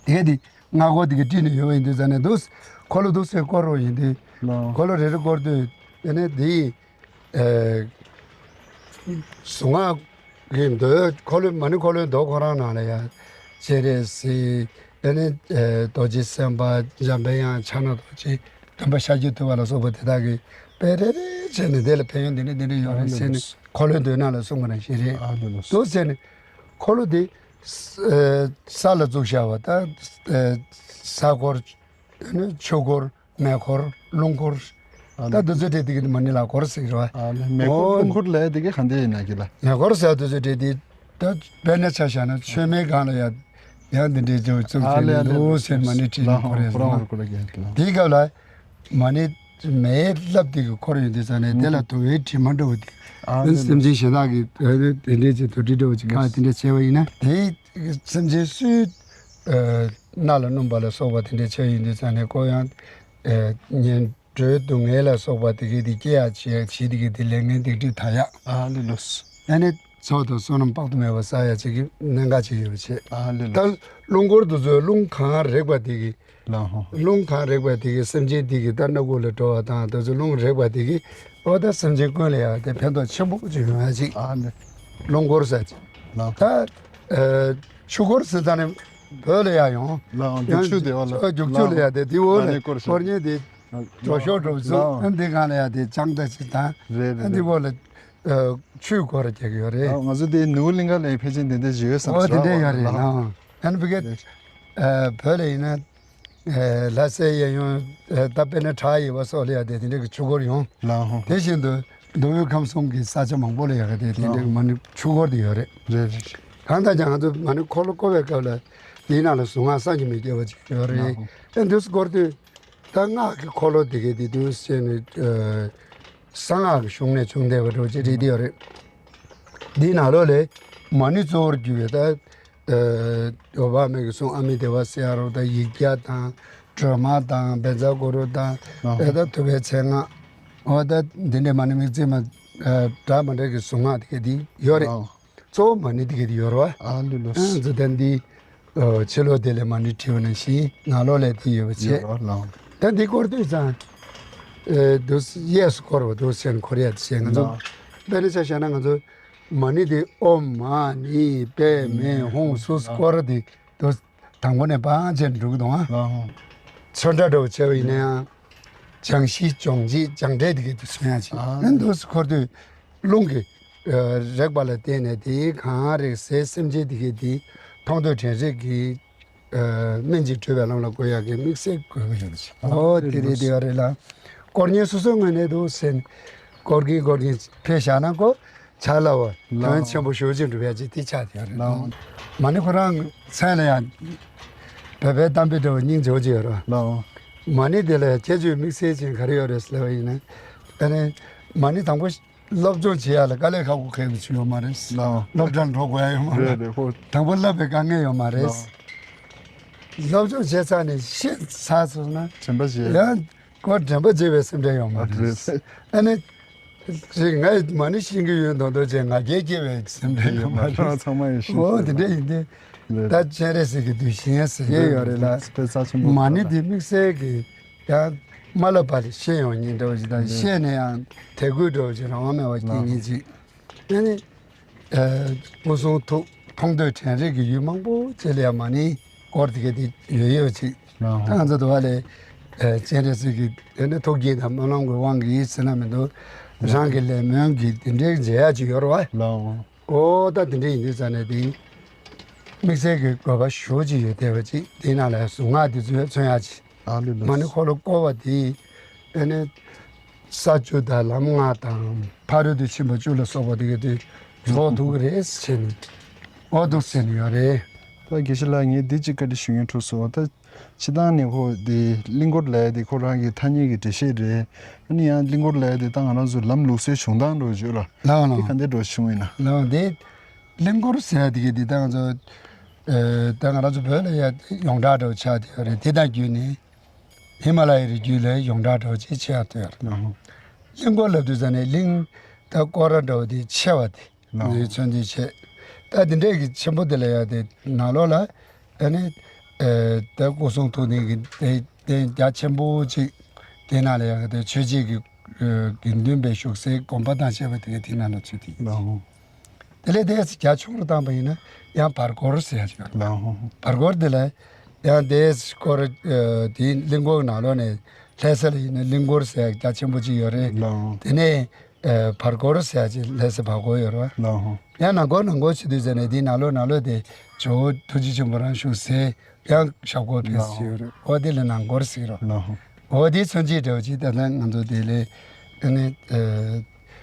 དེ་གི་དེ་སྔགས་སྐོར་དེ་གི་བྲིས་ནས་ཡོད་པ་ཡིན་དུས་ཙང་ནས་འདུག་འཁོར་ལོ་འདུག་ཟེར་སྐོར་རོ་ཡིན་དུས་ལའང་འཁོར་ལོ་རེ་རེ་སྐོར་དུས་དེ་ནས་དེ་ཡི་ཨེ། གཟུངས་སྔགས་ཀྱི་མདོའི་འཁོར་ལོའི་མ་ཎི་འཁོར་ལོའི་མདོ་ཁོ་རང་ནང་ལ་ཡང་སྤྱན་རས་གཟིགས་ཨ་ནི་ཨེ་རྡོ་རྗེ་སེམས་དཔའ་འཇམ་པའི་དབྱངས་ཕྱག་ན་རྡོ་རྗེ་སྟོན་པ་ཤཱཀྱ་ཐུབ་པ་ལ་སོགས་པ་དེ་དག་གི་དཔེ་རེ་རེ་བྱས་ནས་དེ་ལ་ཕན་ཡོན་འདི་འདྲ་འདི་འདྲ་ཡོད་རེད་ཟེར་ནས་ འཁོར་ལོའི་མདོའི་ནང་ལ་གསུངས་པ་ནང་བཞིན་རེད། ཨ་ལེ་ལོ། འདུག་ཟེར་ནས་འཁོར་ལོ་དེ་ས་ལ་བཙུགས་བཞག་པ་ད་ས་འཁོར་ཆུ་འཁོར་མེ་འཁོར་རླུང་འཁོར། ད་འདི་ཚོ་གྲས་དེ་གི་མ་ཎི་ལ་འཁོར་ཟེར་གི་རེད་བ། ཨ་ནི་མེ་འཁོར་རླུང་འཁོར་ལས་དེ་གི་ག་འདྲ་ཡིན་ན་གི་ལ། མེ་འཁོར་ཟེར་དེ་ཚོ་གྲས་དེ་ད་དཔེར་ན་ཆ་བཞག་ན་མཆོད་མེའི་སྒང་ལ་ཡ་ཡང་འདི་འདྲའི་ཚོ་བཙུགས་ཨ་ལེ་ཨ་ལེ་བྱས་ནས་འདུག་ཟེར་མ་ཎི་བྲིས་ནས་འཁོར་ཡ་ཟེར་བ། དེའི་སྐབས་ལ་མ་ཎི་མེའི་རླབས་དེ་གི་འཁོར་ཡོང་དུས་ཙང་ནས་དེ་ལ་དུ་བའི་དྲི་མ་འདྲ་བོ་དེ་ཨ་ནི་སེམས་ཅན་གཞན་དག་གི་དེ་འདྲའི་ཚེ་དུ་དྲི་འདྲ་བོ་ཅིག་གང་དེ་འདྲ་བྱས་པ་ཡིན་ན་དེའི་སེམས་ཅན་སུའི་སྣ་ལ་སྣུམ་པ་ལ་སོགས་པ་དེ་འདྲ་ཆགས་ཡོང་དུས་ཙང་ནས་ཁོ་ཡང་ཉན་འགྲོའི་སྡུག་བསྔལ་ལ་སོགས་པ་དེ་གའི་དེ་སྐྱེ་ཡག་བྱེད་ཡག་བྱེད་དེ་གའི་དེ་ལས་ངན་སྡིག་སྒྲིབ་དག་ཡག་ཨ་ལེ་ལོས། ཨ་ནི་ཚོགས་དང་བསོད་ནམས་དཔག་ཏུ་མེད་པ་བསགས་ཡག་ཅིག་གི་གནད་འགག་ཅིག་ཡོད་པ་བྱས། ཨ་ལེ་ལོས། ད་རླུང་འཁོར་དེ་ཚོའི་རླུང་གང་རེག་པ་དེ་གི་ལགས་ཧོ། རླུང་གང་རེག་པ་དེ་གི་སེམས་ཅན་དེ་གི་ད་སྣ་ཁུག་ལ་འགྲོ་བ་དང་དེ་ཚོ་རླུང་རེག་པ་དེ་གི་ཨོ་ད་སེམས་ཅན་ཀུན་ལ་ཡང་དེ་ཕན་ཐོགས་ཆེན་པོ་ཅིག་ཡོང་ཡ་ཅིག་ཨ་ནི། རླུང་འཁོར་ཟེར་ཅིག་ལགས། ད་ཨ་ཆུ་འཁོར་ཟེར་ཙང་ནི་བོད་ལ་ཡང་ཡོང་། ལགས་རྒྱུག་ཆུ་དེ་བ་ལ། ཨ་རྒྱུག་ཆུ་ལ་ཡང་དེ་དེ་འོག་ལ་ཨ་ནི་སྐོར་ཞིག་སྐོར་ཉེ་དེ་ལགས་འགྲོ་ཤོག་འགྲོ་ཚུགས་ལགས། ཨ་འདི་གང་ལ་ཡང་དེ་ལྕང་ད་ཅིག་དང་རེད་ཨ་རེད་འདི་རེད། འོག་ལ་ཨ་ཆུ་སྐོར་རྒྱག་གི་ཡོད་རེད། ལགས་ང་ཚོ་དེ་ནུ་བོ་གླིང་ག་ལ་ཕལ་ཆེར་དེ་འདྲ་ཞིག་ཡོད་བསམ་ཨོ་དེ་འདྲ་ཡོད་རེད་ལགས། ལགས་ཨ་ནི་བི་གེ་ཨ་བོད་ལ་ཡིན་ན། ལྷ་སའི་གཡས་གཡོན་ད་དཔེར་ན་བྲག་ཡིབ་པ་སོགས་ལ་ཡང་དེ་དེ་འདྲ་གི་ཆུ་འཁོར་ཡོང་། ལགས་ཧོ། དེ་བཞིན་དུ་མདོ་དབུས་ཁམས་གསུམ་གྱི་ས་ཆ་མང་པོ་ལ་ཡང་དེ་དེ་འདྲ་གི་མ་ཎི་ཆུ་འཁོར་དེ་ཡོད་རེད། རེད་རེད། གང་ལྟར་ཀྱང་ང་ཚོ་མ་ཎི་འཁོར་ལོ་བསྐོར་བའི་སྐབས་ལ་དེའི་ནང་ལ་གཟུངས་སྔགས་བསམ་གྱིས་མི་ཁྱབ་པ་ཅིག་ཡོད་རེད། ལགས་ཧོ། ཨེ་འདུག་སེ་བསྐོར་དུས་ད་སྔགས་ཀྱི་འཁོར་ལོ་དེ་གའི་དེ་དུས་བྱས་ནས་གསང་སྔགས་ཀྱི་གཞུང་ནས་བྱུང་བསྡད་པ་འདྲ་བོ་ཅིག་རེད་དེ་ཡོད་རེད། འདིའི་ནང་ལོགས་ལས་མ་ཎི་གཙོ་བོར་གྱུར་པའི་ད། ཨ་འོད་དཔག་མེད་ཀྱི་གསུང་ཨ་མི་དེ་བ་སེ་ཨ་རོ་དང་ཡིག་བརྒྱ་དང་སྒྲོལ་མ་དང་བཛྲ་གུ་རུ་དང་ཨ་ཨེ་ད་ཐུབ་པའི་མཚན་སྔགས་འོ་ད་འདི་འདྲའི་མ་ཎི་དམིགས་བརྩེ་མ་ཨ་འདྲ་མ་འདྲ་གི་གཟུངས་སྔགས་དེ་ག་དེ་ཡོད་རེད། ཨ་གཙོ་བོ་མ་ཎི་དེ་ག་དེ་ཡོད་རེད་བ། ཨ་ལུ་ལུ། ཨ་འཛུ་ལྡན་འདི་ཨ་ཕྱི་ལོགས་དེ་ལས་མ་ཎི་བྲིས་པ་ནང་བཞིན་ནང་ལོགས་ལས་དེ་ཡོད་པ་བྱས། ཡོད་རེད་ལགས། ད་འདི་སྐོར་དུས་ཙང་ཨེ་འདུག་གཡས་སུ་སྐོར་བ་འདུག་ཟེར་ནས་འཁོར་ཡ་དེ་བྱས་ང་ཚོ་ལགས། དཔེར་ན་ཆ་བཞག་ན་ང་ཚོ། མ་ཎི་དེ་ཨོཾ་མ་ཎི་པདྨེ་ཧཱུྃ་སུ་སྐོར་དེ་དུ་དང་པོ་ནས་བང་བྱས་འགྲོ་གི་འདུག་ཨ། ཨ་ཧོ། ཚོན་ཁྲ་འདྲ་བོ་བྱས་པ་ཡིན་ན་ཡང་། བྱང་ཤིང་ལྗོངས་བྱེད་བྱང་ཁྲའི་དེ་གའི་དུ་མཚོན་ཡ་ཆེ་ཨ། ཨ་འདུག་སེ་འཁོར་དུས་རླུང་གི་རེག་པ་ལ་བརྟེན་ནས་དེའི་གང་རེག་སའི་སེམས་ཅན་དེ་གའི་དེ་མཐོང་ཐོས་དྲན་རེག་གི་སྨན་གྱིས་བསྒྲུབས་པའི་ལམ་ལ་བཀོད་ཡག་གི་དམིགས་བསལ་དགོས་པ་ཡོད་པ་ཞིག་ཨོ་དེ་རེད་དེ་ཡོད་རེད་ལ། སྐོར་མཁན་སོ་སོའི་ངོས་ནས་འདུག་ཟེར་ནས་སྐོར་གིན་སྐོར་གིན་ཕེབས་བཞག་ན་ཀོ་ཆ་ལ་བ་དོན་ཆེན་པོ་ཞེ་པོ་ཅིག་འགྲུབ་ཡག་ཅིག་དེ་ཆགས་བསྡད་ཡོད་རེད། མ་ཎི་ཁོ་རང་མཚན་ལ་ཡང་བོད་པའི་གཏམ་དཔེ་འདྲ་བོ་སྙིང་རྗེ་པོ་ཅིག་ཡོད་རེད། མ་ཎི་དེ་ལ་ཁྱད་ཆོས་དམིགས་བསལ་ཅན་ག་རེ་ཡོད་རེད་ཟེར་བ་ཡིན་ན། ཨ་ནི་མ་ཎི་དང་པོ། སློབ་སྦྱོང་བྱེད་ཡག་ལ་དཀའ་ལས་ཁག་པོ་ཁག་པོ་ཅིག་ཡོད་མ་རེད། ལགས། སློབ་གྲྭར་འགྲོ་དགོས་ཡ་ཡོད་མ་རེད། རེད་རེད་ཧོ། དང་པོ་བསླབ་པའི་དཀའ་ངལ་ཡོད་མ་རེད། ལགས། སློབ་སྦྱོང་བྱས་ཚར་ནས་ཤེས་ཚར་སོང་ན། དྲན་པ་བརྗེད། ཡང་ཁོ་དྲན་པ་བརྗེད་པའི་སེམས་ཁྲལ་ཡོད་མ་རེད། རེད། ཨ་ནི། ཅིག་ང་ཡི་མ་ཎི་ཤེས་ཀྱི་ཡོད་མདོག་མདོག་བྱས་ང་རྒྱལ་སྐྱེ་བའི་སེམས་ཁྲལ་ཡོད་མ་རེད། ཚང་མ་ཡང་ཤེས་ཨོ་དེ་འདྲ་ཡིན་ཏེ། རེད། ད་སྤྱན་རས་གཟིགས་ཀྱི་གདུལ་ཞིང་ཟེར་ཡས་ཡོད་རེད་ལ། དཔེ་རྩ་ཆེན་པོ་མ་ཎི་དེ་དམིགས་བསལ་གྱི། ཡང་མ་བསླབས་པ་ལས་ཤེས་ཡོང་མཁན་འདྲ་བོ་ཞིག་དང་ཤེས་ནས་ཡང་དད་གུས་འདྲ་བོ་ཞིག་རང་དབང་མེད་པ་སྐྱེ་མཁན་ཅིག་ཨ་ནི་སྐུ་གསུང་ཐུགས་མཐོང་ཐོས་དྲན་རེག་གི་ཡུལ་མང་པོ་ཅིག་ལ་ཡང་མ་ཎི་སྐོར་དེ་ག་དེ་ཡོད་ཡོད་ཅིག་ད་ང་ཚོ་དུ་བ་ལས་སྤྱན་རས་གཟིགས་ཀྱི་དེ་ནི་ཐུགས་དཀྱིལ་དང་སྨོན་ལམ་གྱི་དབང་གིས་ཟེར་ན་མི་འདུག་རང་གི་ལས་སྨོན་གྱི་དེ་འདྲའི་མཇལ་ཡག་ཅིག་ཡོད་རེད་བ། ཨོ་ད་དེ་འདྲ་ཡིན་དུས་ཙང་ནས་དེ་དམིགས་བསལ་གྱི་དགོས་པ་ཞེ་པོ་ཅིག་ཡོད་བསྡད་པ་ཅིག་དེའི་ནང་ལ་གཟུངས་སྔགས་དེ་ཚོ་མཚོན་ཡག་ཅིག་ཨ་ལུ་ལུ། མ་ཎི་འཁོར་ལོ་བསྐོར་བ་དེ་ཨ་ནི་ས་བཅུ་དང་ལམ་ལྔ་དང་ཕ་རོལ་ཏུ་ཕྱིན་པ་བཅུ་ལ་སོགས་པ་དེ་ག་དུས་རྫོགས་ཐུབ་ཀྱི་རེད་ཟེར་ནས་ཨོ་འདུག་ཟེར་ནས་ཡོད་རེད། ད་དགེ་བཤེས་ལགས་ངས་འདི་གཅིག་བཀའ་འདྲི་ཞུ་སྙིང་འདོད་སོང་ད། སྤྱིར་བཏང་ནས་ཁོ་དེ་གླིང་སྐོར་ལབ་ཡ་དེ་ཁོ་རང་གི་ཐ་སྙད་ཀྱི་འགྲེལ་བཤད་རེད། ཨ་ནི་ཡང་གླིང་སྐོར་ལབ་ཡ་དེ་ད་ང་རང་ཚོ་ལམ་ལུགས་སྲོལ་བྱུང་སྟངས་འགྲོ་བརྗོད་ལ། ལའོ་ལའོ། དེ་ག་འདྲ་འགྲོ་བྱུང་ཡིན་ན། ལའོ་དེ་གླིང་སྐོར་ཟེར་ཡ་དེ་གི་དེ་ད་ང་ཚོ་ཨེ་ད་ང་རང་ཚོ་བོད་ལ་ཡ་ཡོངས་གྲགས་འགྲོ་ཆགས་དེ་རེད་དེ་དང་བརྒྱུད་ནས་ཧི་མ་ལ་ཡའི་རི་རྒྱུད་ལ་ཡོངས་གྲགས་འགྲོ་ཅེས་ཆེ་ཡ་དེ་རེད། གླིང་སྐོར་ལབ་དུས་ཙང་ནས་གླིང་ད་སྐོར་ར་འགྲོ་དེ་ཆེ་བ་དེ། ནས་མཚོན་དུས་བྱས། ད་འདི་འདྲས་ཀྱི་ཆེན་པོ་དེ་ལ་ཡང་དེ་ནང་ལོགས་ལ་ཨ་ནི་ཨེ་ད་སྐུ་གསུང་ཐུགས་ནི་གི་དེ་རྟེན་རྒྱ་ཆེན་པོ་ཅིག་དེ་ནང་ལ་ཡང་དེ་ཆོས་བྱེད་ཀྱི་ཨེ་དགེ་འདུན་པའི་བཞུགས་སའི་དགོན་པ་དང་བཅས་པ་དེ་ག་དེ་ནང་ལ་ཚུད་དེ། ལའོ། དེ་ལས་དེ་རྒྱ་ཆུང་རུ་བཏང་པ་ཡིན་ན་ཡང་བར་སྐོར་ཟེར་ཡ་ཅིག་ཡོད། ལའོ། བར་སྐོར་དེ་ལ་ཡང་དེ་སྐོར་ཨེ་དེ་གླིང་སྐོར་ནང་ལོགས་ནས་ལྷ་ས་ལ་ཡིན་ན་གླིང་སྐོར་ཟེར་ཡ་རྒྱ་ཆེན་པོ་ཅིག་ཡོད་རེད། ལའོ། དེ་ནས། ཨ་བར་སྐོར་ཟེར་ཡ་ཅིག་ལས་སེ་བར་སྐོར་ཡོད་རེད་བ། ལགས་ཧོ། ཡང་ནང་སྐོར་ནང་སྐོར་བྱེད་དུས་ཟེར་ནས་དེའི་ནང་ལོགས་ནང་ལོགས་དེ་ཇོ་བོ་ཐུགས་རྗེ་ཆེན་པོ་རང་བཞུགས་སའི་ཡང་ཞབས་སྐོར་ཕེབས་སུ་ཡོད་རེད། ཨོ་དེ་ལ་ནང་སྐོར་ཟེར་རོ། ལགས་ཧོ། ཨོ་དེ་མཚོན་བྱེད་འདྲ་བོ་ཅིག་ད་ལྟ་ང་ཚོ་དེ་ལས་ཨ་ནི་ཨ་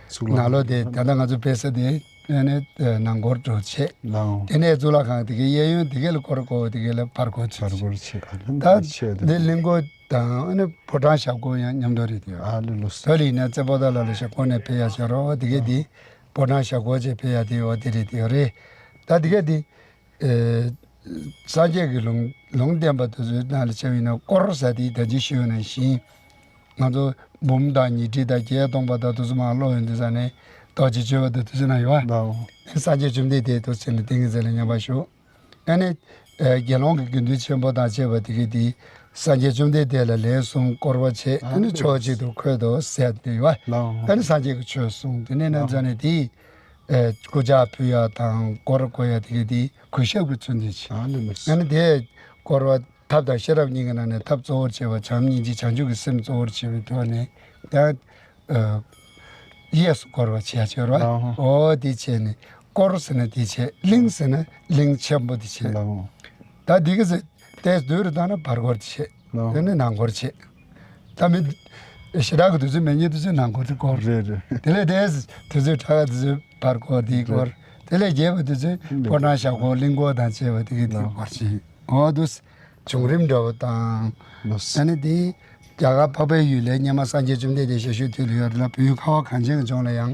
ཚུགས་ལ་ནང་ལོགས་དེ་ད་ལྟ་ང་ཚོ་ཕེབས་ས་དེ་ཨ་ནི་ཨ་ནང་སྐོར་འགྲོ་བྱེད། ལགས་ཧོ། དེ་ནས་གཙུག་ལག་ཁང་དེ་གའི་གཡས་གཡོན་དེ་གའི་ལ་སྐོར་སྐོར་དེ་གའི་ལ་བར་སྐོར་བྱེད། བར་སྐོར་བྱེད། ཨ་ད་ཆེ་དེ་འདི་གླིང་སྐོར་དང་ཨ་ནི་ཕོ་བྲང་ཞབས་སྐོར་ཡང་མཉམ་དུ་རེད་དེ། ཨ་ལེ་ལོས། ད་ལི་ཡིན་ན་རྩེ་པོ་ཏ་ལ་ལ་ཞབས་སྐོར་ནས་ཕེབས་ཡ་ཆོག་རོ་དེ་གའི་དེ་ཕོ་བྲང་ཞབས་སྐོར་བྱས་ཕེབས་ཡ་དེ་ཨོ་དེ་རེད་དེ་རེད། ད་དེ་གའི་དེ། ཨེ། སངས་རྒྱས་ཀྱི་ལུང་ལུང་བསྟན་པ་དེ་ཚོའི་ནང་ལ་བྱས་པ་ཡིན་ན་དཀོར་ཟེར་དེ་ད་ཅི་ཞུས་ནང་བཞིན། ང་ཚོ་འབུམ་དང་ཉི་ཁྲི་དང་བརྒྱད་སྟོང་པ་དང་དེ་ཚོ་མར་ཀློག་ཡོང་དུས་ཙ་ནས་རྡོ་རྗེ་གཅོད་པ་དང་དེ་ཚོ་ན་ཡོད་པ། ལའོ། སངས་རྒྱས་བཅོམ་ལྡན་འདས་དེ་ཚོ་བྱས་ནས་ཏིང་ངེ་འཛིན་ལ་མཉམ་པར་བཞུགས། ཨ་ནི། ཨེ་དགེ་སློང་གི་དགེ་འདུན་ཆེན་པོ་དང་བཅས་པ་དེ་གི་དེ་སངས་རྒྱས་བཅོམ་ལྡན་འདས་ལ་ལན་གསུམ་བསྐོར་བ་བྱས་ཨ་ནི་ཕྱོགས་གཅིག་ཏུ་འཁོད་དོ་ཟེར་དེ་ཡོད་པ། ལའོ། ཨ་ནི་སངས་རྒྱས་ཀྱི་ཆོས་གསུངས་དེ་ནས་ན་ལའོ། ཙ་ནས་དེ། ཨེ་སྐུ་ཕྱག་ཕུལ་ཡ་དང་སྐོར་བ་བསྐོར་ཡ་དེ་གི་དེ་གུས་ཞབས་ཀྱི་ཚུལ་འདི་བྱས། ཨ་ནི་མི་སྲིད། ཨ་ནི་དེ་སྐོར་བ་ཐབས་དང་ཤེས་རབ་གཉིས་ཀྱི་ནང་ནས་ཐབས་གཙོ་བོར་བྱས་པ་བྱམས་སྙིང་རྗེ་བྱང་ཆུབ་ཀྱི་སེམས་གཙོ་བོར་བྱས་པའི་ཐོག་ནས་ཡང་ཨ་གཡས་སུ་བསྐོར་བ་བྱས་བྱས་ར། ཨ་ཧོ། ཨོ་དེ་བྱས་ནས་སྐོར་ཟེར་ན་དེ་བྱས། གླིང་ཟེར་ན་གླིང་ཆེན་པོ་དེ་བྱས། ལའོ། ད་དེ་གི་ཟེར་ཏེ་བསྡུས་རུ་བཏང་ན་བར་སྐོར་དེ་བྱས། ལའོ། དེ་ནས་ནང་སྐོར་བྱས། ད་མི་ཞེ་དྲག་གི་དུས་ཚོད་མེད་ཉིན་དུས་ཚོད་ནང་སྐོར་དེ་སྐོར། རེད་རེད། དེ་ལས་དེ་དུས་ཚོད་ཕྲ་བ་དུས་ཚོད་བར་སྐོར་དེའི་སྐོར། དེ་ལས་རྒྱས་པ་དུས་ཚོད་ཕོ་བྲང་ཞབས་སྐོར་གླིང་སྐོར་དང་བཅས་པ་དེ་གི་དེའི་སྐོར་བྱས། ཨོ་དུས་བྱུང་རིམ་འདྲ་བོ་དང་། ལོས། ཨ་ནི་དེ་རྒྱ་གར་འཕགས་པའི་ཡུལ་ལས་སྙེ་མ་སངས་རྒྱས་བཅོམ་ལྡན་འདས་ཞལ་བཞུགས་དུས་ལ་ཡོད་ལ་བོད་ཁ་བ་གངས་ཅན་གྱི་ལྗོངས་ལ་ཡང་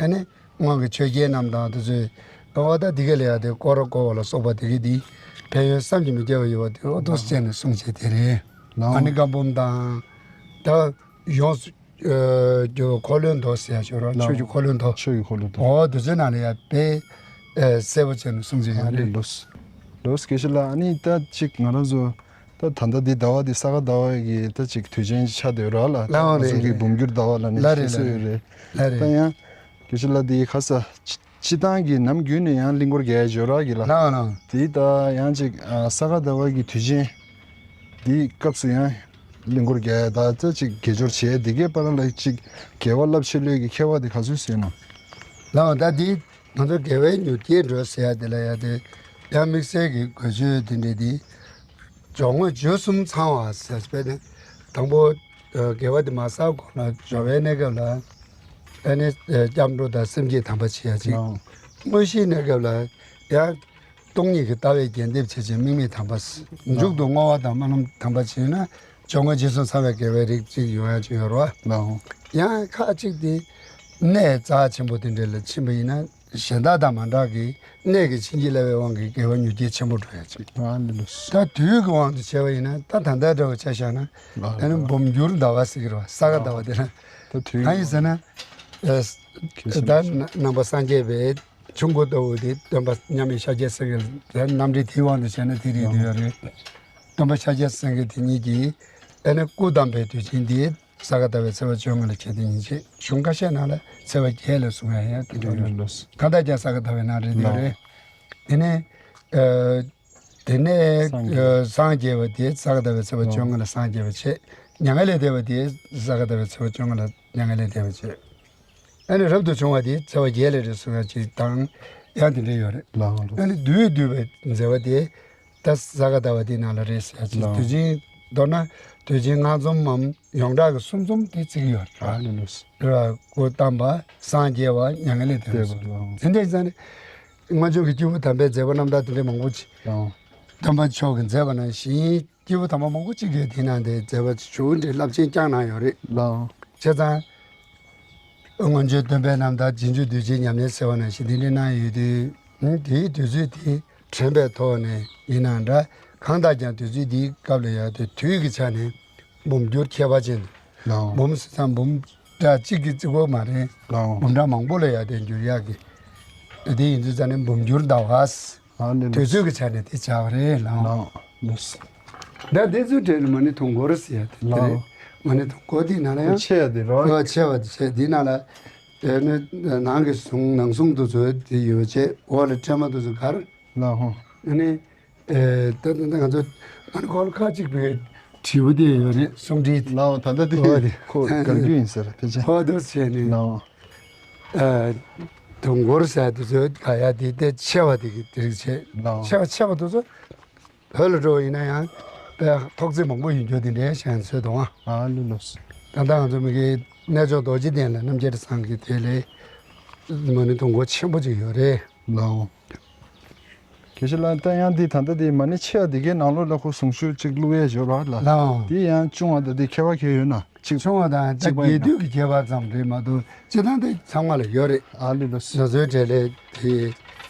ཨ་ནི་སྔོན་གྱི་ཆོས་རྒྱལ་རྣམས་དང་དེ་ཚོས་ཨོ་ད་དེ་ག་ལ་ཡང་དེ་སྐོར་ར་བསྐོར་བ་ལ་སོགས་པ་དེ་གི་དེ་ཕན་ཡོན་བསམ་གྱིས་མི་ཁྱབ་པ་ཡོད་པ་དེ་ཨོ་ཐུགས་རྗེ་ཆེ་ནས་གསུངས་བྱས་དེ་རེད། ལའོ། མ་ཎི་བཀའ་འབུམ་དང་ད་ཡོངས་སུ་ཨ་འཁོར་ལོའི་མདོ་ཟེར་ཡ་ཞོར་ལ་ཆོས་ཀྱི་འཁོར་ལོའི་མདོ། ཆོས་ཀྱི་འཁོར་ལོའི་མདོ། ཨོ་དེ་ཚོའི་ནང་ལ་ཡ་དཔེ་ཨ་གསལ་པོ་བྱས་ནས་གསུངས་བྱས་ཡོད་རེད། ལོས། ལོས་དགེ་བཤེས་ལགས། ཨ་ནི་ད་ཅིག་ང་རང་ཚོ་ད་ད་ལྟ་འདི་ཟླ་བ་འདི་ས་ག་ཟླ་བ་གི་ད་ཅིག་དུས་ཆེན་ཆགས་བསྡད་ཡོད་ར་ལ། ལའོ། ང་ཚོ་གི་འབུམ་འགྱུར་ཟླ་བ་ལ་ནི་ལ་རེད་ཁྱད་གསོད་ཡོད་རེད། ལ་རེད། ད་ཡང་དགེ་བཤེས་ལགས་འདི་ཁ་ས་སྤྱི་བཏང་གི་ནམ་རྒྱུན་ནས་ཡང་གླིང་སྐོར་རྒྱག་ཡ་ཡོད་ར་གི་ལ། ལའོ་ལའོ། དེ་ད་ཡང་ཅིག་ཨ་ས་ག་ཟླ་བ་གི་དུས་ཆེན་འདི་སྐབས་སུ་ཡང་གླིང་སྐོར་རྒྱག་ཡ་ད་ད་ཅིག་དགེ་སྦྱོར་བྱས་འདི་གའི་བར་ལ་ཅིག་དགེ་བ་རླབས་ཆེ་ལོས་ཀྱི་ཁྱད་པར་དེ་ག་ཚོད་ཟེར་ན། ལའོ་ད་འདི་ང་ཚོ་དགེ་བའི་མྱུར་སྐྱེལ་འགྲོ་ཟེར་ཡ་དེ་ལ་ཡ་དེ་ཡང་དམིགས་བསལ་གྱི་དགོས་ཆོས་དེ་འདྲས་དེ་སྦྱོར་དངོས་རྒྱུ་གསུམ་ཚང་བ་ཟེར་བས་ནི་དང་པོ། དགེ་བ་དེ་མ་བསགས་གོང་ལ་སྦྱོར་བའི་གནས་སྐབས་ལ་ཨ་ནི་སྐྱབས་འགྲོ་དང་སེམས་བསྐྱེད་དམ་པ་བྱེད་ཡ་གཅིག་ལའོ། དངོས་གཞིའི་གནས་སྐབས་ལ་ཡང་སྟོང་ཉིད་ཀྱི་ལྟ་བའི་རྒྱས་འདེབས་བྱེད་ཅིང་དམིགས་མེད་དམ་པ། མཇུག་ཏུ་བསྔོ་བ་དང་སྨོན་ལམ་དམ་པ་བྱས་ན་སྦྱོར་དངོས་རྗེས་སུ་ཚང་བའི་དགེ་བའི་རིགས་གཅིག་ཡོང་ཡ་གཅིག་ཡོད་རེད་བ། ལའོ། ཡང་ཁག་གཅིག་དེ་གནས་རྩ་ཆེན་པོ་དེ་འདྲ་ལ་ཕྱིན་པ་ཡིན་ན། གཞན་དག་དང་མ་འདྲ་གི་གནས་ཀྱི་བྱིན་གྱིས་བརླབས་པའི་དབང་གིས་དགེ་བ་མྱུར་སྐྱེལ་ཆེན་པོ་འགྲོ་ཡ་ཅིག་ཨ་ནི་ལོས། ད་དུས་ཀྱི་དབང་དུ་བྱས་པ་ཡིན་ན་ད་ད་ལྟ་འདྲ་བ་ཆ་བཞག་ན། ལ་ཨ་ནི་ལ་འབུམ་འགྱུར་ཟླ་བ་ཟེར་གྱི་རེད་བ། ས་ག་ཟླ་བ་དེ་ལ། ད་དུས་གང་ཡིན་ཟེར་ན། ཨ་ཁྱེད་ད་ཤེས་ན་ནང་པ་སངས་རྒྱས་པའི་ཆུང་ཀུ་ལྟ་བུ་དེ་སྟོན་པ་མཉམ་མེད་ཤཱཀྱ་སེང་གེ་ལ་རྣམ་འགྲེལ་དེའི་དབང་དུ་བྱས་ན་དེ་རིགས་དུ་ཡོད་རེད། སྟོན་པ་ཤཱཀྱ་སེང་གེ་དེ་ཉིད་ཀྱིས་ཨ་ནི་སྐུ་བལྟམས་པའི་དུས་ཆེན་དེ། ས་ག་ཟླ་བའི་ཚེས་པ་བཅོ་ལྔ་ལ་ཁྱེད་དེ་ཉིན་བྱེད། གཞུང་ཁ་ཤས་ནང་ལ་ཚེས་པ་བརྒྱད་ལ་གསུང་ཡ་ཡང་དེ་འདྲ་ཡོད། ལོས། གང་ལྟར་ཀྱང་ས་ག་ཟླ་བའི་ནང་རེད་འདོད་རེད། དེ་ནས་ཨ་དེ་ནས་སངས་རྒྱས། ཨ་སངས་རྒྱས་པ་དེ་ས་ག་ཟླ་བའི་ཚེས་པ་བཅོ་ལྔ་ལ་སངས་རྒྱས་པ་བྱེད། མྱ་ངན་ལས་འདས་པ་དེ་ས་ག་ཟླ་བའི་ཚེས་པ་བཅོ་ལྔ་ལ་མྱ་ངན་ལས་འདས་པ་བྱེད། ཨ་ནི་རབ་ཏུ་བྱུང་བ་དེ་ཚེས་པ་བརྒྱད་ལ་རེད་གསུང་ཡ་ཅིག་དང་ཡང་དེ་འདྲ་ཡོད་རེད། ལའོ་ལོས། ཨ་ནི་བསྡུས་བསྡུས་པའི་མཛད་པ་དེ། ད་ས་ག་ཟླ་བ་དེའི་ནང་ལ་རེད་ཟེར་ཡ་ཅིག་ལའོ། དུས་ཆེན་མདོར་ན་དུས་ཆེན་ལྔ་འཛོམས་མམ་ཡོངས་གྲགས་ཀྱི་གསུམ་འཛོམས་དེ་བརྩི་གི་ཡོད་རེད། ཨ་ནི་ལོས། རེད་བ། སྐུ་བལྟམས་པ། སངས་རྒྱས་པ། མྱ་ངན་ལས་འདས་པ། འདས་པ་ལའོ། དེ་འདྲ་ཡིན་ཙང་ནི་སྔོན་བྱུང་གི་སྐྱེས་བུ་དམ་པའི་མཛད་པ་རྣམ་དག་དེ་འདྲ་མང་པོ་ཅིག་ལའོ། སྟོན་པ་མཆོག་གི་མཛད་པ་ནང་བཞིན་སྐྱེས་བུ་དམ་པ་མང་པོ་ཅིག་གིས་དེའི་ནང་དེ་མཛད་པ་ཞུ་འདྲའི་རླབས་ཆེན་བསྐྱངས་གནང་ཡོད་རེད། ལའོ། བྱས་ཙང་། སྔོན་བྱོན་སྟོན་པའི་རྣམ་ཐར། རྗེས་འཇུག་གདུལ་བྱའི་ཉམས་ལེན་ཟེར་བ་ནང་བཞིན་འདི་འདྲའི་གནང་ཡོད་དུས། ཨང་། དེའི་དུས་ཚོད་དེ་དྲན་པའི་ཐོག་ནས་ཡིན་ན་འདྲ། གང་ལྟར་ཀྱང་དུས་ཚོད་འདིའི་སྐབས་ལ་ཡང་དེ་དུས་ཀྱི་ཆ་ནས་འབུམ་འགྱུར་ཁྱད་པར་ཅན། ལའོ། འབུམ་ཟེར་ཙང་འབུམ་སྒྲ་གཅིག་གིས་བརྩི་དགོས་མ་རེད། ལའོ། འབུམ་སྒྲ་མང་པོ་ལ་ཡང་དེ་འགྱུར་ཡག་གི། དེ་ཡིན་དུས་ཙང་ནས་འབུམ་འགྱུར་ཟླ་བ། ཨ་ནི་དུས་ཚོད་ཀྱི་ཆ་ནས་དེ་བྱ་བ་རེད་ལགས། ལགས། ལགས། ད་དེ་ཚོའི་གྲས་ལ་མ་ཎི་དུང་སྐོར་ཟེར་ཡ་དེ་དེ་རེད། ལགས། མ་ཎི་དུང་སྐོར་དེའི་ནང་ལ་ཡང་ཆེ་ཡ་དེ་རོ། ཨ་ཆེ་བ་དེ་ཆེ་དེའི་ནང་ལ། དེ་ནི་ནང་གི་གཟུངས་ནང་གཟུངས་དེ་ཚོ་དེ་ཡོད་ཆེ་འོག་ལ་སྤྲེལ་མ་དེ་ཚོ་གར། ལགས་ཧོ། ཨ་ནི། ཨེ་ད་ད་ད་ང་ཚོ་མ་ཎི་འཁོར་ལོ་ཁག་ཅིག་པའི་དྲིལ་བུ་དེ་ཡོད་རེད་གསུང་དྲིལ། ལགས་ད་ད་དེ་ཨོ་དེ་ཁོ་གར་རྒྱུ་ཡིན་ཟེར་དེ་ཆེ། ཨོ་དེ་བྱས་ནས། ལགས། ཨ། དུང་འཁོར་ཟེར་དུས་ཚོད་ག་ཡ་དེ་དེ་ཆེ་བ་དེ་གི་དེ་རིགས་ཆེ། ལའོ། ཆེ་བ་ཆེ་བ་དུས་ཚོད་བོད་ལ་འགྲོ་བ་ཡིན་ན་ཡང་དཔེ་ཐོག་བརྩེགས་མང་པོ་ཡོད་རྒྱུ་དེ་འདྲའི་ཞེས་ཚོད་དང་། ཨ་ལུ་ལོ། ད་ལྟ་ང་ཚོ་མི་གི་གནས་མཆོག་རྡོ་རྗེ་གདན་ལ་རྣམ་རྒྱལ་ཚང་གི་དེ་ལས་མ་ཎི་དུང་འཁོར་ཆེན་པོ་ཅིག་ཡོད་རེད། ལའོ། དགེ་བཤེས་ལགས། ད་ཡང་འདི་ད་ལྟ་འདི་མ་ཎི་ཆེ་བ་འདི་གའི་ནང་ལོགས་ལ་ཁོ་གཟུངས་གཞུག་ཅིག་བླུག་ཡས་ཡོད་ར་ལ། ལའོ། འདི་ཡང་ཆུང་བ་དང་འདི་ཁྱད་པར་ག་ཡོད་ན། ཆུང་བ་དང་ད་རྒྱས་བསྡུས་ཀྱི་ཁྱད་པར་ཙམ་རེད་མ་གཏོགས་སྤྱིར་བཏང་དེ་ཚང་མ་ལ་ཡོད་རེད། ཨ་ལུ་ལོ། བཟོ་བཟོའི་གྲས་ལས་དེ་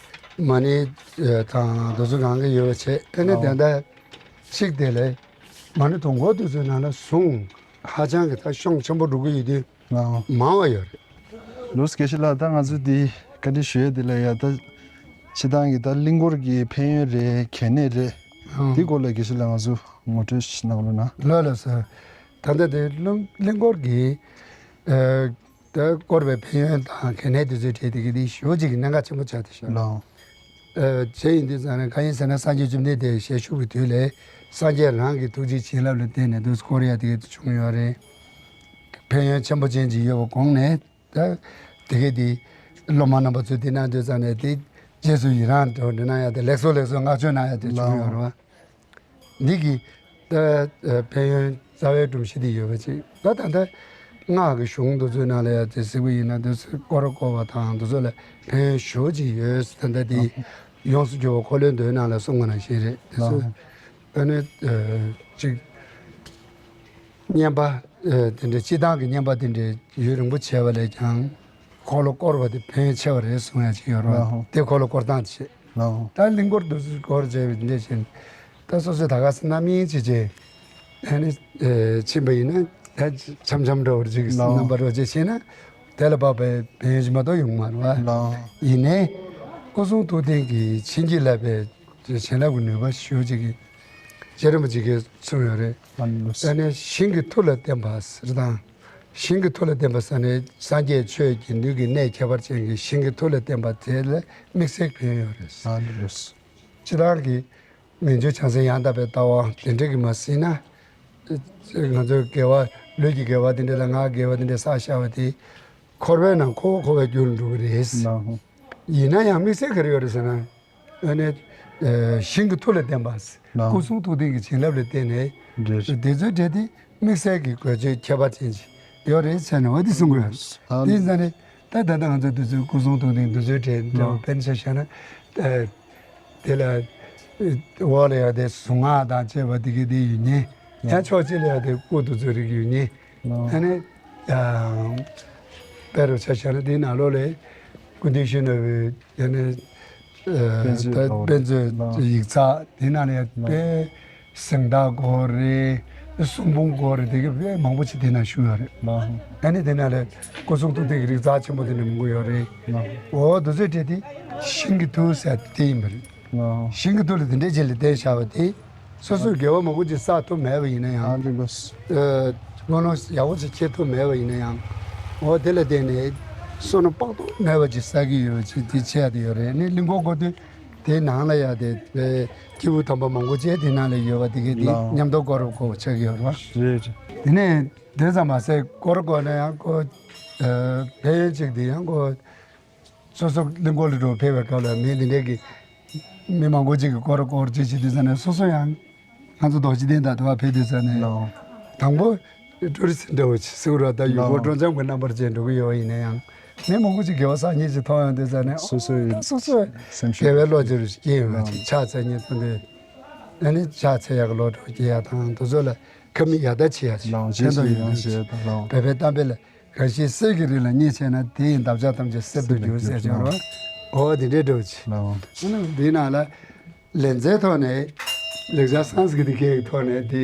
མ་ཎི་དང་དུང་འཁོར་གང་ག་ཡོད་པ་བྱས། ཨ་ནི་ལའོ། དེ་འདྲ་གཅིག་དེ་ལས་མ་ཎི་དུང་འཁོར་དུས་ཚོད་ནང་ལ་གཟུངས་ཧ་ཅང་གི་ད་ཤོང་ཆེན་པོ་འགྲོ་གི་ཡོད་དུས། ལའོ། མང་བ་ཡོད་རེད། ལུས་དགེ་བཤེས་ལགས། ད་ང་ཚོ་འདི་བཀའ་འདྲི་ཞུ་ཡས་འདི་ལ་ཡ་ད་སྤྱིར་བཏང་གི་ད་གླིང་སྐོར་གྱི་ཕན་ཡོན་རེད། གལ་གནད་རེད། ཨང་། འདི་སྐོར་ལ་དགེ་བཤེས་ལགས་ང་ཚོ་ངོ་སྤྲོད་ཞིག་གནང་རོགས་གནང་། ལགས་ལགས་སོ། ད་ལྟ་དེ་གླིང་གླིང་སྐོར་གྱི་ཨ་ད་སྐོར་བའི་ཕན་ཡོན་དང་གལ་གནད་དེ་ཚོའི་གྲས་དེ་གི་དེ་ཞེ་པོ་ཅིག་གི་གནད་འགག་ཆེན་པོ་ཆགས་བསྡད་ཤག། ལའོ། ཨ་བྱས་ཡིན་དུས་ཙང་ནས་གང་ཡིན་ཟེར་ན་སངས་རྒྱས་བཅོམ་ལྡན་འདས་ཞལ་བཞུགས་པའི་དུས་ལས་སངས་རྒྱས་རང་གི་ཐུགས་རྗེའི་བྱིན་རླབས་ལ་བརྟེན་ནས་དུས་སྐོར་ཡ་དེ་གི་དེ་བྱུང་ཡོད་རེད། ཕན་ཡོན་ཆེན་པོ་ཅན་ཅིག་ཡོད་པ་དགོངས་ནས། ད་དེ་གའི་དེ་སློབ་མ་རྣམ་པ་ཚོས་དེ་གནང་དུས་ཙང་ནས་དེ་རྗེས་སུ་ཡི་རང་འགྲོ་འདྲ་གནང་ཡ་དེ་ལེགས་སོ་ལེགས་སོ་བསྔགས་བརྗོད་གནང་ཡ་དེ་བྱུང་ཡོད་རེད་བ། འདི་གི་ད་ཕན་ཡོན་རྩ་བའི་སྒྲོམ་གཞི་དེ་ཡོད་པ་ཅིག། ད་ད་ལྟ་སྔགས་ཀྱི་གཞུང་དེ་ཚོའི་ནང་ལ་ཡ་དེ་གཟིགས་པ་ཡིན་ན་དེ་ཚོ་སྐོར་སྐོར་བ་དང་དེ་ཚོ་ལ་ཕན་ཡོན་ཞེ་པོ་ཅིག་ཡོད། ད་ལྟ་དེ་ཡོངས་སུ་གྱུར་པ་འཁོར་ལོའི་མདོའི་ནང་ལ་གསུངས་པ་ནང་བཞིན་རེད། དེ་ཚོ་ཨ་ནི་ཅིག་བསྙེན་པ་ཨ་དེ་འདྲའི་སྤྱིར་བཏང་གི་བསྙེན་པ་དེ་འདྲའི་ཡུན་རིང་པོ་བྱས་པ་ལས་ཀྱང་འཁོར་ལོ་བསྐོར་བ་དེ་ཕན་ཆེ་བ་རེད་གསུང་ཡ་ཅིག་ཡོད་རེད། ལའོ། དེ་འཁོར་ལོ་བསྐོར་སྟངས་དེ་བྱེད། ལའོ། ད་གླིང་སྐོར་དུ་སྐོར་བྱས་པའི་འདྲ་བྱས་ད་སོ་སོའི་ད་ག་སེ་རྣམ་གཡེང་བྱེད་བྱེད་ཨ་ནི་ཨ་ཕྱིན་པ་ཡིན་ན་ད་འཆམ་འཆམ་འདྲ་བོ་ཅིག་ལའོ། རྣམ་པ་འདྲ་བོ་ཅིག་བྱས་ན་དེ་ལ་བབ་པའི་ཕན་ཡོན་ཅིག་མ་གཏོགས་ཡོང་མ་རེད་བ། ལའོ། ཡིན་ནའི་སྐུ་གསུང་ཐུགས་རྟེན་གྱི་བྱིན་གྱིས་བརླབས་པའི་བྱིན་རླབས་ཀྱི་ནུས་པ་ཞེ་པོ་ཅིག་གིས། རྗེ་རིན་པོ་ཆེ་གིས་གསུངས་ཡོད་རེད། ཨ་ནི་ལོ། ཨ་ནི་ཞིང་གི་མཐུ་ལ་བརྟེན་པ་ཟེར་དང་། ཞིང་གི་མཐུ་ལ་བརྟེན་པ་ཟེར་ནས་སངས་རྒྱས་ཆོས་ཀྱི་ལུས་ཀྱི་གནད་ཁྱད་པར་ཅན་གྱི་ཞིང་གི་མཐུ་ལ་བརྟེན་པ་དེ་ལ་དམིགས་བསལ་ཕན་ཡོད་རེད། ཨ་ནི་ལོ། སྤྱིར་བཏང་གི་མི་འགྱུར་བྱང་སེམས་ཡང་དག་པའི་ལྟ་བ་དེ་འདྲ་གི་མ་ཟིན་ན། ང་ཚོའི་དགེ་བ་ལུས་ཀྱི་དགེ་བ་དེ་འདྲ་དང་ངག་གི་དགེ་བ་དེ་འདྲ་བསགས་བཞག་པ་དེ་འཁོར་བའི་ནང་འཁོར་འཁོར་བའི་རྒྱུ་ལ་འགྲོ་གི་རེད། ལའོ། ཡིན་ན་ཡང་དམིགས་བསལ་ག་རེ་ཡོད་རེད་ཟེར་ན། ཨ་ནི་ཨ་ཞིང་གི་མཐུ་ལ་བརྟེན་པ། ལའོ། སྐུ་གསུང་ཐུགས་རྟེན་གྱི་བྱིན་རླབས་ལ་བརྟེན་ནས། རེད། དེ་ཚོའི་གྲས་དེ་དམིགས་བསལ་གྱི་དགོས་ཆེད་ཁྱད་པར་ཅན་ཅིག་ཡོད་རེད་ཟེར་ནས་འོ་དེ་གསུང་གི་ཡོད། ཨ་དེ་ཡིན་ཙང་ནས་ད་ད་ལྟ་ང་ཚོ་དེ་ཚོའི་སྐུ་གསུང་ཐུགས་རྟེན་དེ་ཚོའི་གྲས་འདྲ་བོ། ལའོ། དཔེར་ན་ཆ་བཞག་ན། ཨ་དེ་ལ་ཨ་འོག་ལ་ཡོད་དེ་གཟུངས་སྔགས་དང་བཅས་པ་དེ་གའི་དེ་ཡོད་ཉེ། ཡང་ཕྱོགས་གཅིག་ལ་ཡོད་དེ་སྐུ་དེ་ཚོའི་རིགས་ཡོད་ཉེ། ལའོ། ཨ་ནི་ཨ་དཔེ་རུ་ཆ་བཞག་ན་དེའི་ནང་ལོགས་ལ་སྐུ་མདུན་ཞུ་ནོ་བའི་ཡ་ནི་ཨ་དཔེ་མཛོད། ད་ལའོ། དཔེ་མཛོད། ལའོ། ཡིག་ཚགས་དེའི་ནང་ལ་ཡ། ལའོ། དཔེ་གཟེངས་རྟགས་སྐོར་རེད། གསུང་འབུམ་སྐོར་རེད། དེ་གི་དཔེ་མང་པོ་ཅིག་དེ་ན་བཞུགས་ཡོད་རེད། ལའོ། ཨ་ནི་དེ་ནང་ལ་སྐུ་གསུང་ཐུགས་རྟེན་གྱི་རིགས་རྩ་ཆེན་པོ་དེ་འདྲ་མང་པོ་ཡོད་རེད། ལའོ། འོ་དེ་ཚོའི་གྲས་དེ་ཞིང་གི་མཐུ་ཟེར་དེ་ཡིན་པ་རེད། ལའོ། ཞིང་གི་མཐུ་ལ་དེ་འདྲའི་ཅིག་ལ་བརྟེན་བཞག་པ་དེ། སོ་སོས་དགེ་བ་མང་པོ་ཅིག་བསགས་ཐུབ་མེད་པ་ཡིན་ན་ཡང་། ཨ་ལི་བས། ཨ་སྨོན་ལམ་ཡག་པོ་ཅིག་འཁྱེར་ཐུབ་མེད་པ་ཡིན་ན་ཡང་། འོ་དེ་ལ་བརྟེན་ནས་བསོད་ནམས་དཔག་ཏུ་མེད་པ་ཅིག་བསགས་ཀྱི་ཡོད་པ་ཅིག་དེ་ཆེ་ཡ་དེ་ཡོད་རེད། ནི་གླིང་སྐོར་སྐོར་དུས་དེའི་ནང་ལ་ཡ་དེ་དཔེ་སྐྱེས་བུ་དམ་པ་མང་པོ་ཅིག་དེ་ནང་ལ་ཡོད་པ་དེ་གས་དེ། ལའོ། མཉམ་དུ་སྐོར་རུ་སྐོར་བ་ཆགས་ཀྱི་ཡོད་རེད་བ། རེད་རེད། དེ་ནས་དེ་ཙམ་མ་ཟད་སྐོར་སྐོར་ན་ཡང་ཁོ་ཨ་ཕན་ཡོན་ཅིག་དེ་ཡང་ཁོ། སོ་སོ་གླིང་སྐོར་ལ་འགྲོ་ཕེབས་པའི་སྐབས་ལ་མི་འདི་འདྲས་ཀྱི་མི་མང་པོ་ཅིག་གིས་སྐོར་སྐོར་ཅིག་བྱེད་དུས་ཙ་ནས་སོ་སོ་ཡང་ང་ཚོ་རྡོ་རྗེ་གདན་དང་དེ་བ་ཕེབས་དུས་ཙ་ནས། ལའོ། དང་པོ་ཊུ་རི་སི་འདྲ་བོ་ཅིག་སུ་ར་ད་ཡུལ་སྐོར། ལའོ། སྤྲོ་འཆམ་གྱི་རྣམ་པར་ཅན་འགྲོ་གི་ཡོད་པ་ཡིན་ན་ཡང་མི་མང་པོ་ཅིག་དགེ་བ་བསགས་མཁན་ཅིག་མཐོང་ཡོང་དུས་ཙ་ནས། སོ་སོའི། ཨོ་སོ་སོའི་སེམས་ཤུགས། དགེ་བའི་བློ་ཅིག་སྐྱེ་ཡོང་བ་ཅིག། ལའོ། ཕྱག་འཚལ་མཁན་མཐོང་དུས་ཨ་ནི་ཕྱག་འཚལ་ཡག་གི་བློ་གྲོས་སྐྱེ་ཡག་དང་དེ་ཚོ་ལ་ཁ་མིག་ཡར་ལྟ་བྱེད་ཡག་ཅིག། ལའོ། ཕན་ཐོགས་ཡོང་དུས་ཅིག། ལའོ། བོད་པའི་གཏམ་དཔེ་ལ། གང་ཞིག་གསེར་གྱི་རི་ལ་གཉིད་ཆད་ན། དེ་ཡི་འདབ་ཆགས་ཐམས་ཅད་གསེར་དུ་འགྱུར་ཟེར་ཀྱང་རོ། འོ་དེ་འདྲའི་འགྲོ་ཅི། ལའོ། ཨ་ནི་འདིའི་ནང་ལ་ལེ་ཚན་ཐོག་ནས་ལེགས་སྦྱར་སཾ་སྐྲྀ་ཏ་སྐད་ཀྱི་ཐོག་ནས་དེ་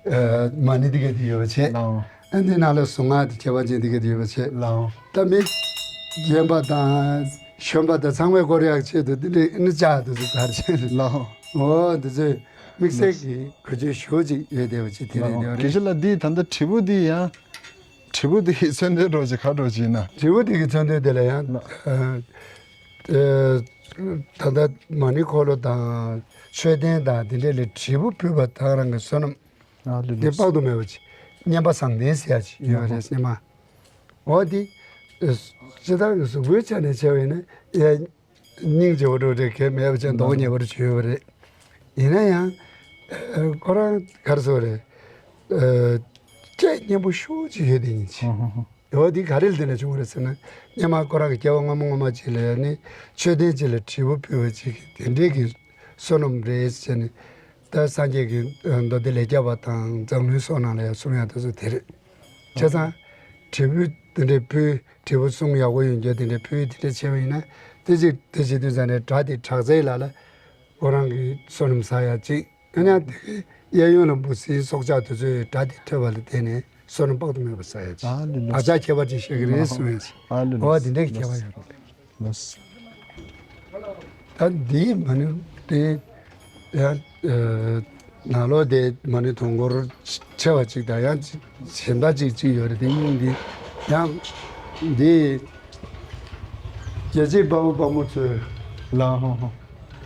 མ་ཎི་དེ་ག་དེ་ཡོད་པ་བྱས། ལའོ། ཨ་འདིའི་ནང་ལ་གཟུངས་སྔགས་དེ་ཁྱད་པར་ཅན་དེ་ག་དེ་ཡོད་པ་བྱས། ལའོ། ད་མི་རྒན་པ་དང་གཞོན་པ་དང་ཚང་མས་སྐོར་ཡག་ཆེད་དུ་དེ་འདྲའི་ཨ་ནི་ལྕགས་དེ་ཚོ་དར་བྱས། ལའོ། འོ་དེ་ཚོས་དམིགས་བསལ་གྱི་གོ་ཆོད་ཞུ་ཅིག་ཡོད་བསྡད་པ་ཅིག་དེ་རེད། ལའོ། དེ་རེད། དགེ་བཤེས་ལགས་འདི་ད་ལྟ་དྲིལ་བུ་འདི་ཡང་། དྲིལ་བུ་དེ་གི་མཚོན་དོན་འདྲ་ཅིག་ག་འདྲ་ཅིག་ཡིན་ན། དྲིལ་བུ་དེ་གི་མཚོན་དོན་དེ་ལ་ཡང་། ལགས། ཨ་ཨ་ད་ལྟ་མ་ཎི་འཁོར་ལོ་དང་མཆོད་རྟེན་དང་དེ་འདྲ་ལ་དྲིལ་བུ་ཕུལ་བ་དག་རང་གི་བསོད་ནམས། ཨ་ལི་དེ་ལི། དཔག་ཏུ་མེད་པ་ཅིག། བསྙེན་པ་བཟང་ལྡན་ཟེར་ཡ་ཅིག་ཡོད་རེད། ཨ་ཧོ། སྙེ་མ། འོ་དེ། ཨ་སྤྱིར་བཏང་གི་གཟུགས་པོའི་ཆ་ནས་བྱས་པ་ཡིན་ན་ཡ། སྙིང་རྗེ་བོ་འགྲོ་འདྲ་གལ་མེད་པ་ཅན་མདོག་ཉེས་པར་བྱུང་ཡོད་པ་རེད། ཡིན་ན་ཡང་ཨ་ཁོ་རང་ག་རེ་ཟེར་བ་རེད། ཨ་སྐད་སྙན་པོ་ཤུགས་ཅིག་ཡོད་དེ་ཡིན་ཅི། འོ་འདི་ག་རེ་ལ་དེ་འདྲ་བྱུང་བ་རེད་ཟེར་ན། སྔོན་མ་ཁོ་རང་གི་སྐྱེ་བ་སྔ་མ་སྔ་མ་ཅིག་ལ་ཡང་ནི་མཆོད་རྟེན་ཅིག་ལ་དྲིལ་བུ་ཕུལ་བ་ཅིག་གིས་དེ་འདྲའི་གི་བསོད་ནམས་རེད་ཟེར་ནས། ད་སངས་རྒྱས་ཀྱི་མདོ་སྡེ་ལས་རྒྱ་བ་དང་འཛམ་གླིང་སོགས་ནང་ལ་ཡང་གསུང་ཡག་དེ་ཚོ་དེ་རེད། བྱས་ཙང་དྲིལ་བུ་དེ་འདྲའི་ཕུལ། དྲིལ་བུ་གསུང་ཡག་པོ་ཡོང་རྒྱུ་དེ་འདྲའི་ཕུལ་དེ་འདྲ་བྱས་པ་ཡིན་ན། དེ་ཅིག་དེ་བྱེད་དུས་ཙང་ནས་སྒྲ་དེ་གྲགས་ཚད་ལ་ལ་ཁོ་རང་གི་བསོད་ནམས་བསགས་ཡག་ཅིག་ཨ་ནི་དེ་གའི་གཡས་གཡོན་ལ་འབུ་སྲིན་སྲོག་ཆགས་དེ་ཚོའི་སྒྲ་དེ་ཐོས་པ་ལ་བརྟེན་ནས་བསོད་ནམས་དཔག་ཏུ་མེད་པ་བསགས་ཡག་ཅིག་ཨ་ལེ་ལེ། བག་ཆགས་ཁྱད་པར་ཅན་ཤེས་ཀྱི་རེད་གསུང་ཡག་ཅིག་ཨ་ལེ་ལེ། འོ་དེ་འདྲའི་ཁྱད་པར་ཡོད་རེད། ལགས་སོ། ད་འདིའི་མ་ཎི་དེ་ཡང་ནང་ལོགས་དེ་མ་ཎི་དུང་འཁོར་ཆེ་བ་གཅིག་དང་ཡང་གཞན་དག་གཅིག་གཅིག་ཡོད་རེད། དེ་གཉིས་འདི་ཡང་འདི་རྒྱལ་གཅེས་དཔའ་བོ་དཔའ་མོ་ཚོས་ལའང་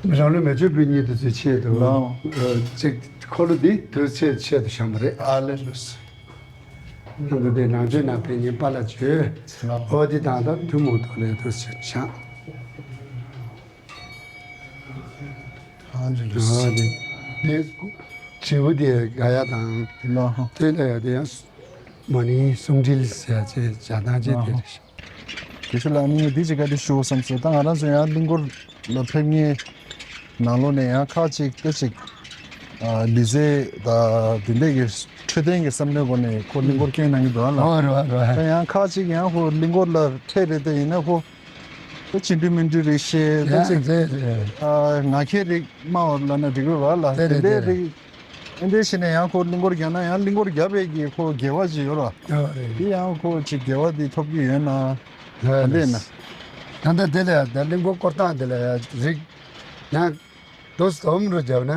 རང་ལུས་མེ་མཆོད་འབུལ་མཁན་དེ་ཚོའི་ཆེད་དུ་ལའང་གཅིག་འཁོར་ལོ་འདི་དུས་ཆེད་ཆེད་དུ་བཞེངས་པ་རེད། ཨ་ལེ་ལགས་སོ། འདི་དེ་ནང་ཆོས་ནང་ཕན་ཉིན་པ་ལ་བརྗོད། ལའང་འོ་འདི་དང་ད་ཐུན་མོང་ཐོག་ལས་དུས་ཆེད་བཞེངས། ཨ་ལེ་ལགས་སོ། ཨ་ནི་དེ་དྲིལ་བུ་དེ་དགའ་ཡག་དང་ལའང་དེ་ལ་ཡང་དེ་ཡང་མ་ཎིའི་གསུང་འགྲེལ་ཟེར་ཡག་ཅིག་བྱ་སྟངས་ཅིག་དེ་རེད་ཤག་དེ་ཤུ་ལ་ནི་འདི་ཅིག་ག་དེ་ཞུ་བསམ་སོང་། ད་ང་རང་ཚོ་ཡང་གླིང་སྐོར་ལ་ཕེབས་མཁན་ནང་ལོགས་ནས་ཡང་ཁག་ཅིག་ཏེ་ཅིག་ཨ་ལི་ཙེ་ད་དེ་འདྲས་ཀྱི་འཕྲོད་བསྟེན་གྱི་བསམ་བློའི་སྒོ་ནས་ཁོ་གླིང་སྐོར་སྐྱོན་གནང་གི་འདུག་ཨ་ལ། ཨོ་རེད་བ་རེད་བ། ད་ཡང་ཁག་ཅིག་ཡང་ཁོ་གླིང་སྐོར་ལ་ཕེབས་རེད་དེ་ཡིན་ན་ཁོ་ད་ཅི་འདྲ་མི་འདྲ་རེད་ཤེས་ད་ཅིག་རེད་རེད། ཨ་ང་ཁྱེད་རིགས་སྨྲ་བ་ལ་ན་འགྲིག་གི་རེད་བ་ལ། དེ་རེད་དེ་འདྲས་རེད། རིགས་ཨེ་འདྲས་བྱས་ནས་ཡང་ཁོ་གླིང་སྐོར་རྒྱག་ན་ཡང་གླིང་སྐོར་རྒྱག་པའི་གི་ཁོ་དགེ་བ་ཅིག་ཡོད་ར། ཨོ་རེད། དེ་ཡང་ཁོ་ཅིག་དགེ་བ་དེ་ཐོབ་ཀྱི་ཡོད་ན། ཨོ་ད་འདྲས་ན། རེད། ད་ལྟ་དེ་ལ་ཡང་ད་གླིང་སྐོར་སྐོར་སྟངས་དེ་ལ་ཡང་རིགས་ཡང་དུས་སྟོམ་རུ་བརྒྱབ་ན།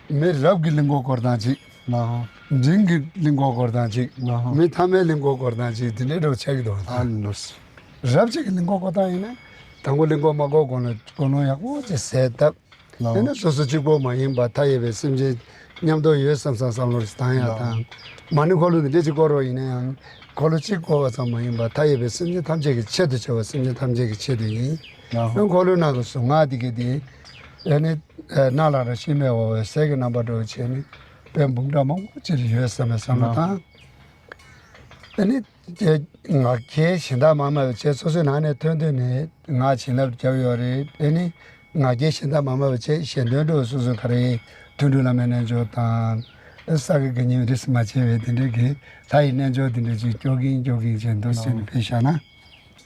མི་རབས་ཀྱི་གླིང་སྐོར་སྐོར་སྟངས་གཅིག་ལའང་། འབྲིང་གི་གླིང་སྐོར་སྐོར་སྟངས་གཅིག་ལའང་། མི་ཐ་མའི་གླིང་སྐོར་སྐོར་སྟངས་གཅིག་དེ་འདྲའི་འདྲ་བོ་ཆགས་ཀྱི་འདུག་ཨ་ལོས། རབ་ཅིག་གི་གླིང་སྐོར་སྐོར་སྟངས་ཡིན་ན། དང་པོ་གླིང་སྐོར་མ་སྐོར་གོང་ལ་ཀུན་སློང་ཡག་པོ་ཅིག་ཟས་བཏབ། ལའང་། དེ་ནས་སོ་སོ་གཅིག་པོ་མ་ཡིན་པར་མཐའ་ཡས་པའི་སེམས་ཅན་མཉམ་དུ་ཡོད་བསམ་བསམ་བསམ་བློ་ཞིག་བཏང་ཡག་དང་། ལའང་། མ་ཎི་འཁོར་ལོ་འདི་འདྲ་ཅིག་བསྐོར་བ་ཡིན་ན་ཡང་། འཁོར་ལོ་གཅིག་བསྐོར་བ་ཙམ་མ་ཡིན་པར་མཐའ་ཡས་པའི་སེམས་ཅན་ཐམས་ཅད་ཀྱི་ཆེད་དུ་བྱ་བ་སེམས་ཅན་ཐམས་ཅད་ཀྱི་ཆེད་དུ་ཡིན། ལའང་། འཁོར་ལོའི་ནང་གི་གཟུངས་སྔགས་འདི་ག་དེ། ཨེ་ནི། ཨེ་སྣང་ལ་རང་བཞིན་མེད་པ་འོད་གསལ་གྱི་རྣམ་པར་འགྲོ་བ་བྱས་ནས་དཔེ་འབུམ་ཕྲག་མང་པོ་ཅིག་ཡོད་བསམ་པའི་བསམ་བློ་དང་། ཨེ་ནི། ངག་འཁྱལ་གཞན་དག་མ་སྨྲ་བའི་ཆེད་སོ་སོའི་ནང་ནས་ཐོན་ཐོན་ནས་ངག་བྱིན་རླབས་བརྒྱབ་ཡོད་རེད། ཨེ་ནི། ངག་འཁྱལ་གཞན་དག་མ་སྨྲ་བའི་ཆེད་གཞན་དོན་འགྲོ་སོ་སོའི་ག་རེ་དོན་གྲུབ་བླ་མའི་རྣལ་འབྱོར་དང་། ཨེ་ས་ག་གི་ཉིན་རིས་སུ་མ་ཆད་པའི་དེ་འདྲའི་གི་ལྷ་ཡི་རྣལ་འབྱོར་དེ་འདྲ་ཅིག་སྐྱོར་གིན་སྐྱོར་གིན་བྱས་འདུག་ཟེར་ནས་ཕེབས་བཞག་ན།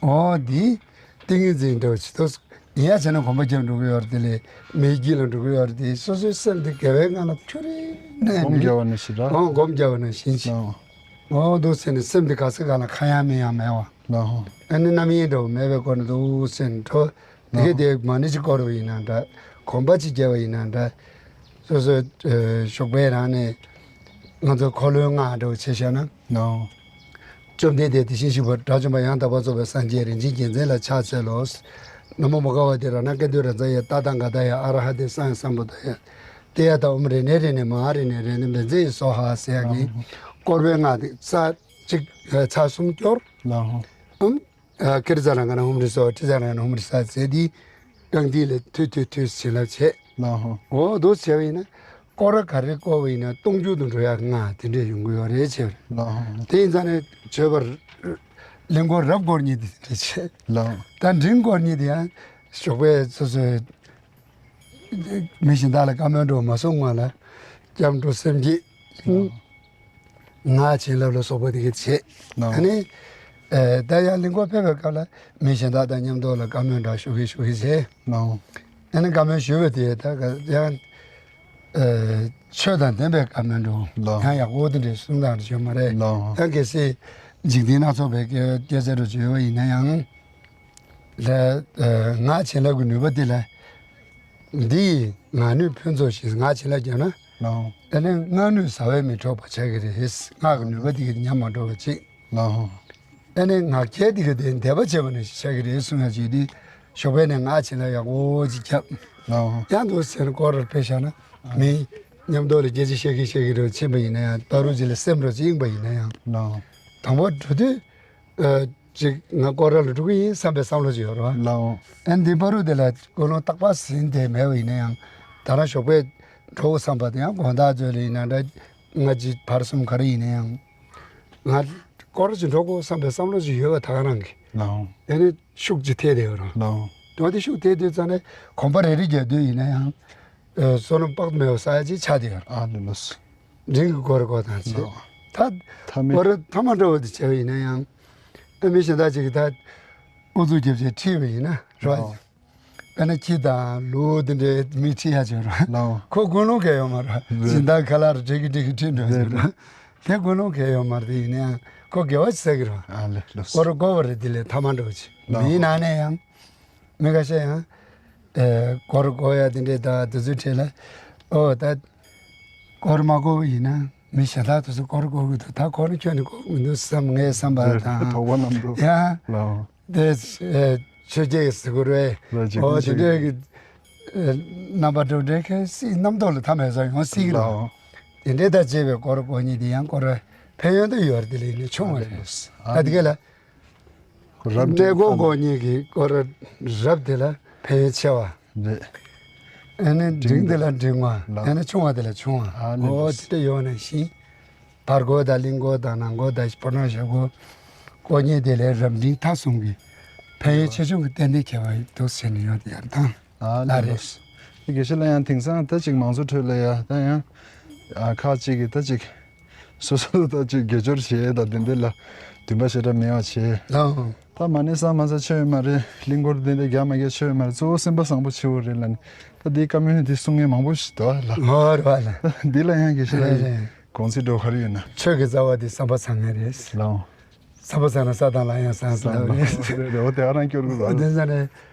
འོ་འདི་ཏིང་ངེ་འཛིན་འདྲ་བོ་ཅིག་འདུག་ཡིན་ཡ་བྱས་ན་གོམ་པ་རྒྱབ་འགྲོ་གི་ཡོད་རེད། དེ་ལས་མིའི་དཀྱིལ་ལ་འགྲོ་གི་ཡོད་རེད། དེ་སོ་སོའི་སེམས་དེ་དགེ་བའི་ངང་ལ་ཁྱོད་རེ་གནས་སྒོམ་ནས་རྒྱབ་པ་ནང་བཞིན་འདྲ། འོ་སྒོམ་རྒྱབ་པ་ནང་བཞིན་ཅིག་ལའང་། འོ་འདུག་ཟེར་ནས་སེམས་དེ་ག་ས་ག་ལ་ཁ་ཡང་མིག་ཡང་མེད་པ། ལའང་། ཨ་ནི་རྣམ་གཡེང་འདྲ་བོ་མེད་པའི་སྒོ་ནས་འདུག་ཟེར་ནས་འགྲོ། དེ་གས་ལའང་། དེ་མ་ཎི་ཅིག་བསྐོར་བ་ཡིན་ན་འདྲ། གོམ་པ་ཅིག་རྒྱབ་པ་ཡིན་ན་འདྲ། སོ་སོའི་ཨ་ཞོགས་པའི་རང་ནས་ང་ཚོ་འཁོར་ལོའི་སྔགས་འདྲ་བོ་བྱས་བཞག་ན། ལའང་། བཅོམ་ལྡན་འདས་དེ་བཞིན་གཤེགས་པ་དགྲ་བཅོམ་པ་ཡང་དག་པར་རྫོགས་པའི་སངས་རྒྱས་རིན་ཆེན་རྒྱལ་མཚན་ལ་ཕྱག་འཚལ་ལོ། ན་མོ་བྷ་ག་ཝ་ཏི་རཏྣ་ཀ་ཏུ་རཱ་ཛ་ཡ་ཏ་ཐཱ་ག་ཏཱ་ཡ་ཨ་ར་ཧ་ཏེ་སཾ་ཡ་སཾ་བུ་དྷ་ཡ། ཏདྱ་ཐཱ། ཨོཾ་རེ་ཎེ་རེ་ཎེ་མ་ཧཱ་རེ་ཎེ་རེ་ཎེ་བཛྲ་ཡེ་སྭཱ་ཧཱ་ཟེར་ཡག་གི་ལའང་། བསྐོར་བའི་སྔགས་དེ་ཚར་གཅིག་ཚར་གསུམ་སྐྱོར། ལའང་། ཨོཾ། ཨ་ཀིར་ཛ་ར་ང་ན་ཧུམ་རི་སྭཱ་ཧཱ། ཏྲི་ཛ་ར་ང་ན་ཧུམ་རི་སྭཱ་ཧཱ་ཟེར་དེ། རྐང་མཐིལ་ལ་ཐུད་ཐུད་ཐུད་བྱིན་རླབས་བྱས། ལའང་། འོ་འདུག་བྱས་པ་ཡིན་ན། སྐོར་ར་ག་རེ་བསྐོར་བ་ཡིན་ན་སྟོང་འགྱུར་དུ་འགྲོ་ཡག་སྔགས་དེ་འདྲས་ཡོང་གི་ཡོད་རེད་བྱས་པ་རེད། ལའང་། དེ་ཡིན་ཙང་ནས་བྱོས་པར། གླིང་སྐོར་རབ་བསྐོར་མཁན་དེ་འདྲས་བྱས། ལའང་། ད་འབྲིང་བསྐོར་མཁན་དེ་ཡང་ཞོགས་པའི་སོ་སོའི་མི་གཞན་དག་ལ་བཀའ་མོལ་འདྲ་བོ་མ་གསུང་སྔོན་ལ་སྐྱབས་འགྲོ་སེམས་བསྐྱེད། ལའང་། ངག་བྱིན་རླབས་ལ་སོགས་པ་དེ་གས་བྱེད། ལའང་། ཨ་ནི། ཨེ་ད་ཡང་གླིང་སྐོར་ཕེབས་པའི་སྐབས་ལ་མི་གཞན་དག་དང་མཉམ་དུ་ལ་བཀའ་མོལ་འདྲ་ཞུ་གི་ཞུ་གི་བྱེད། ལའང་། ཨ་ནི་བཀའ་མོལ་ཞུ་བ་དེ་ད་ག་ཡང་། ཨེ་ཆོས་དང་ལྡན་པའི་བཀའ་མོལ་འདྲ་བོ། ལའང་། ཡང་ཡག་པོ་དེ་འདྲའི་གསུང་སྟངས་རེ་བྱུང་མ་རེད། ལའང་། ཡང་གལ་སྲིད་འཇིག་རྟེན་སྣ་ཚོགས་པའི་སྐད་སྐད་ཆ་རེ་བརྗོད་པ་ཡིན་ན་ཡང་། ལ་ཨེ་ངག་བྱིན་རླབས་ཀྱི་ནུས་པ་དེ་ལ། འདི་ཡིས་ངག་ནུས་ཕུན་ཚོགས་ཤིང་། ངག་བྱིན་རླབས་བརྒྱབ་ན། ལའང་། ཨ་ནི་ངག་ནུས་ཟ་བས་མི་འཕྲོག་པ་ཆགས་ཀྱི་རེད། ངག་གི་ནུས་པ་འདི་གིས་ཉམས་མ་འགྲོ་བ་ཅིག་ལའང་། ཨ་ནི་ངག་འཁྱལ་འདི་གིས་དེ་འདས་པ་བྱས་པ་ནང་བཞིན་ཆགས་ཀྱི་རེད་གསུང་ཡག་ཅིག་འདི་ཞོགས་པ་ནས་ངག་བྱིན་རླབས་ཡག་པོ་ཅིག་བརྒྱབ། ལའང་། ཡང་འདུག་ཟེར་ནས་སྐོར་ར་ཕེབས་བཞག་ན། མི་མཉམ་དུ་ལ་སྐད་ཆ་བཤད་ཀྱིན་བཤད་ཀྱིན་རེ་ཕྱིན་པ་ཡིན་ན་ཡང་ད་རུང་ཅིག་ལ་སེམས་རོ་ཅིག་གཡེངས་པ་ཡིན་ན་ཡང་། ལའང་། དང་པོ་འགྲོ་དུས། ཨ། ཅིག་ང་སྐོར་ར་ལ་འགྲོ་གི་ཡིན་བསམ་པའི་བསམ་བློ་ཅིག་ཡོད་རེད་བ། ལའོ། ཨ་ནི་འདི་བར་དུ་དེ་ལ་ཀུན་སློང་རྟག་པ་ཟིན་བསྡད་མེད་པ་ཡིན་ན་ཡང་། ད་རང་ཞོགས་པས་འགྲོ་དགོས་བསམ་པ་དེ་ཡང་དགོང་དག་ཚོད་ལ་ཡིན་ན་འདྲ། ང་ཅིག་བར་གསུམ་ག་རེ་ཡིན་ན་ཡང་། ང་སྐོར་ར་ཅིག་འགྲོ་དགོས་བསམ་པའི་བསམ་བློ་ཅིག་ཡོད་པ་ད་ག་རང་གི། ལའོ། ཨ་ནི་ཤུགས་ཅིག་ཐེབས་བསྡད་ཡོད་རེད། ལའོ། འོ་དེ་ཤུགས་ཐེབས་དུས་ཙང་ནས་གོམ་པ་རེ་རེ་རྒྱག་དུས་ཡིན་ན་ཡང་། ཨ། བསོད་ནམས་དཔག་ཏུ་མེད་པ་བསགས་ཡ་ཅིག་ཆགས་བསྡད་ཡོད་རེད། ཨ་ལེ་ལོས། འབྲིང་གི་སྐོར་ར་སྐོར་དང་བྱས། ལའོ། མཐའ་མའི་སྐོར་ར་མཐའ་མ་འགྲོ་བ་དེ་བྱས་པ་ཡིན་ན་ཡང་། ཨ། མི་གཞན་དག་ཅིག་གིས་ད་ཨུ་ཚུགས་རྒྱབ་བྱས་ཁྲིད་པ་ཡིན་ན་རེད་བ། ལའོ། དཔེར་ན་ཁྱི་དང་ལུག་དེ་འདྲའི་མི་ཁྲིད་ཡ་ཅིག་རེད་བ། ལའོ། ཁོ་ཀུན་སློང་གང་ཡང་ཡོད་མ་རེད། རེད། སྦྱིན་བདག་ཁ་ལག་རེ་སྤྲད་གི་སྤྲད་གི་ཁྲིད་འགྲོ་ཡ་ཅིག་རེད། རེད། དེ་ཀུན་སློང་གང་ཡང་ཡོད་མ་རེད། དེ་ཡིན་ན་ཡང་ཁོ་དགེ་བ་ཅིག་བསགས་གི་རེད་བ། ཨ་ལེ་ལོས། སྐོར་ར་སྐོར་བ་རེད། དེ་ལས་མཐའ་མ་འགྲོ་བ་ཅིག། ལའོ། མིའི་ནང་ནས་ཡང་། མི་ཁ་ཤས་ཡང་། ཨེ། སྐོར་ར་སྐོར་ཡ་དེ་འདྲའི་ད་དེ་ཚོའི་གྲས་ལ། ཨོ་ད། སྐོར་ར་མ་སྐོར་བ་ཡིན་ན་མི་གཞན་དག་དེ་ཚོ་སྐོར་ར་སྐོར་གི་འདུག་ད་ཁོ་རང་ཁྱོན་ནས་སྐོར་གི་མི་འདུག་བསམ་ངའི་བསམ་པ་དང་། དོགས་པ་རྣམས་འདུག། ཡང་། ལའོ། དེ། ཨེ། ཆོས་རྒྱལ་གྱི་གཟིགས་སྐོར་རེད། ལའོ། འོ་དེ་འདྲའི་གི། ཨེ། རྣམ་པ་འགྲོ་འདྲའི་ཁའི་སྲིད་རྣམ་རྟོག་ལ་མཐའ་མེད་ས་ཡོང་སྲིད་གི་ལ། ལའོ། དེ་འདྲའི་ད་བྱས་པའི་སྐོར་ར་སྐོར་མཁན་དེ་ཡང་སྐོར་ར་ཕན་ཡོན་དུ་ཡོད་རེད། དེ་ལས་ནི་ཆུང་བ་རེད། ཨ་དེ་ག་ལ། རབ་གནས་སྐོར་སྐོར་མཁན་གྱི་སྐོར་ར་རབ་དེ་ལ་ཕན་ཡོན་ཆེ་བ། རེད། ཨ་ནི་འབྲིང་དེ་ལ་འབྲིང་བ། ལ། ཨ་ནི་ཆུང་བ་དེ་ལ་ཆུང་བ། ཨ་ནི་འོ་ལགས། དེ་འདྲ་ཡོད་ནང་བཞིན། བར་སྐོར་དང་གླིང་སྐོར་དང་ནང་སྐོར་དང་ཕོ་བྲང་ཞབས་སྐོར་སྐོར་མཁན་དེ་ལས་རབ་འབྲིང་ཐ་གསུམ་གྱི་ཕན་ཡོན་ཆེ་ཆུང་གི་ཏན་ཏན་ཁྱད་པར་འདུག་ཟེར་ནས་ཡོད་དེ་ཡར་དང་། ཨ་ལགས་རེད། ལགས། དེ་དགེ་བཤེས་ལགས་ཡང་དེང་སང་ད་ཅིག་མང་གཙོའི་ཁྲོད་ལ་ཡ་ད་ཡང་། ཨ། ཁག་ཅིག་གིས་ད་ཅིག་སོ་སོ་ད་ཅིག་དགེ་སྦྱོར་བྱེད་ད་དེ་འདྲ་ལ་འདུན་པ་ཞེ་དྲག་མེད་པ་བྱས། ལའོ། ད་མ་ཎི་བསགས་མ་བསགས་ཆོ་ཡོད་མ་རེད། གླིང་སྐོར་དེ་འདྲ་རྒྱག་མ་རྒྱག་ཆོ་ཡོད་མ་རེད། གཙོ་བོ་སེམས་པ་བཟང་པོ་བྱེད་དགོས་རེད་ལབ་ནས། ད་འདིའི་བཀའ་མོལ་འདི་གསུང་མཁན་མང་པོ་ཞིག་འདུག་ཨ་ལགས། ཨོ་རེད་བ་ལགས། འདི་ལ་ཡང་དགེ་བཤེས་ལགས་རེད་ཀྱི་རེད། དགོངས་ཚུལ་འགྲོ་ག་རེ་ཡོད་ན། ཆོས་ཀྱི་རྩ་བ་འདི་བསམ་པ་བཟང་ངེས་རེད། ལའོ། བསམ་པ་བཟང་ན་ས་དང་ལམ་ཡང་བཟང་ཟེར་བ་རེད། རེད་རེད། འོ་དེ་ཨ་རང་སྐྱོར་གི་རེད། འོ་དེ་ས་ནས་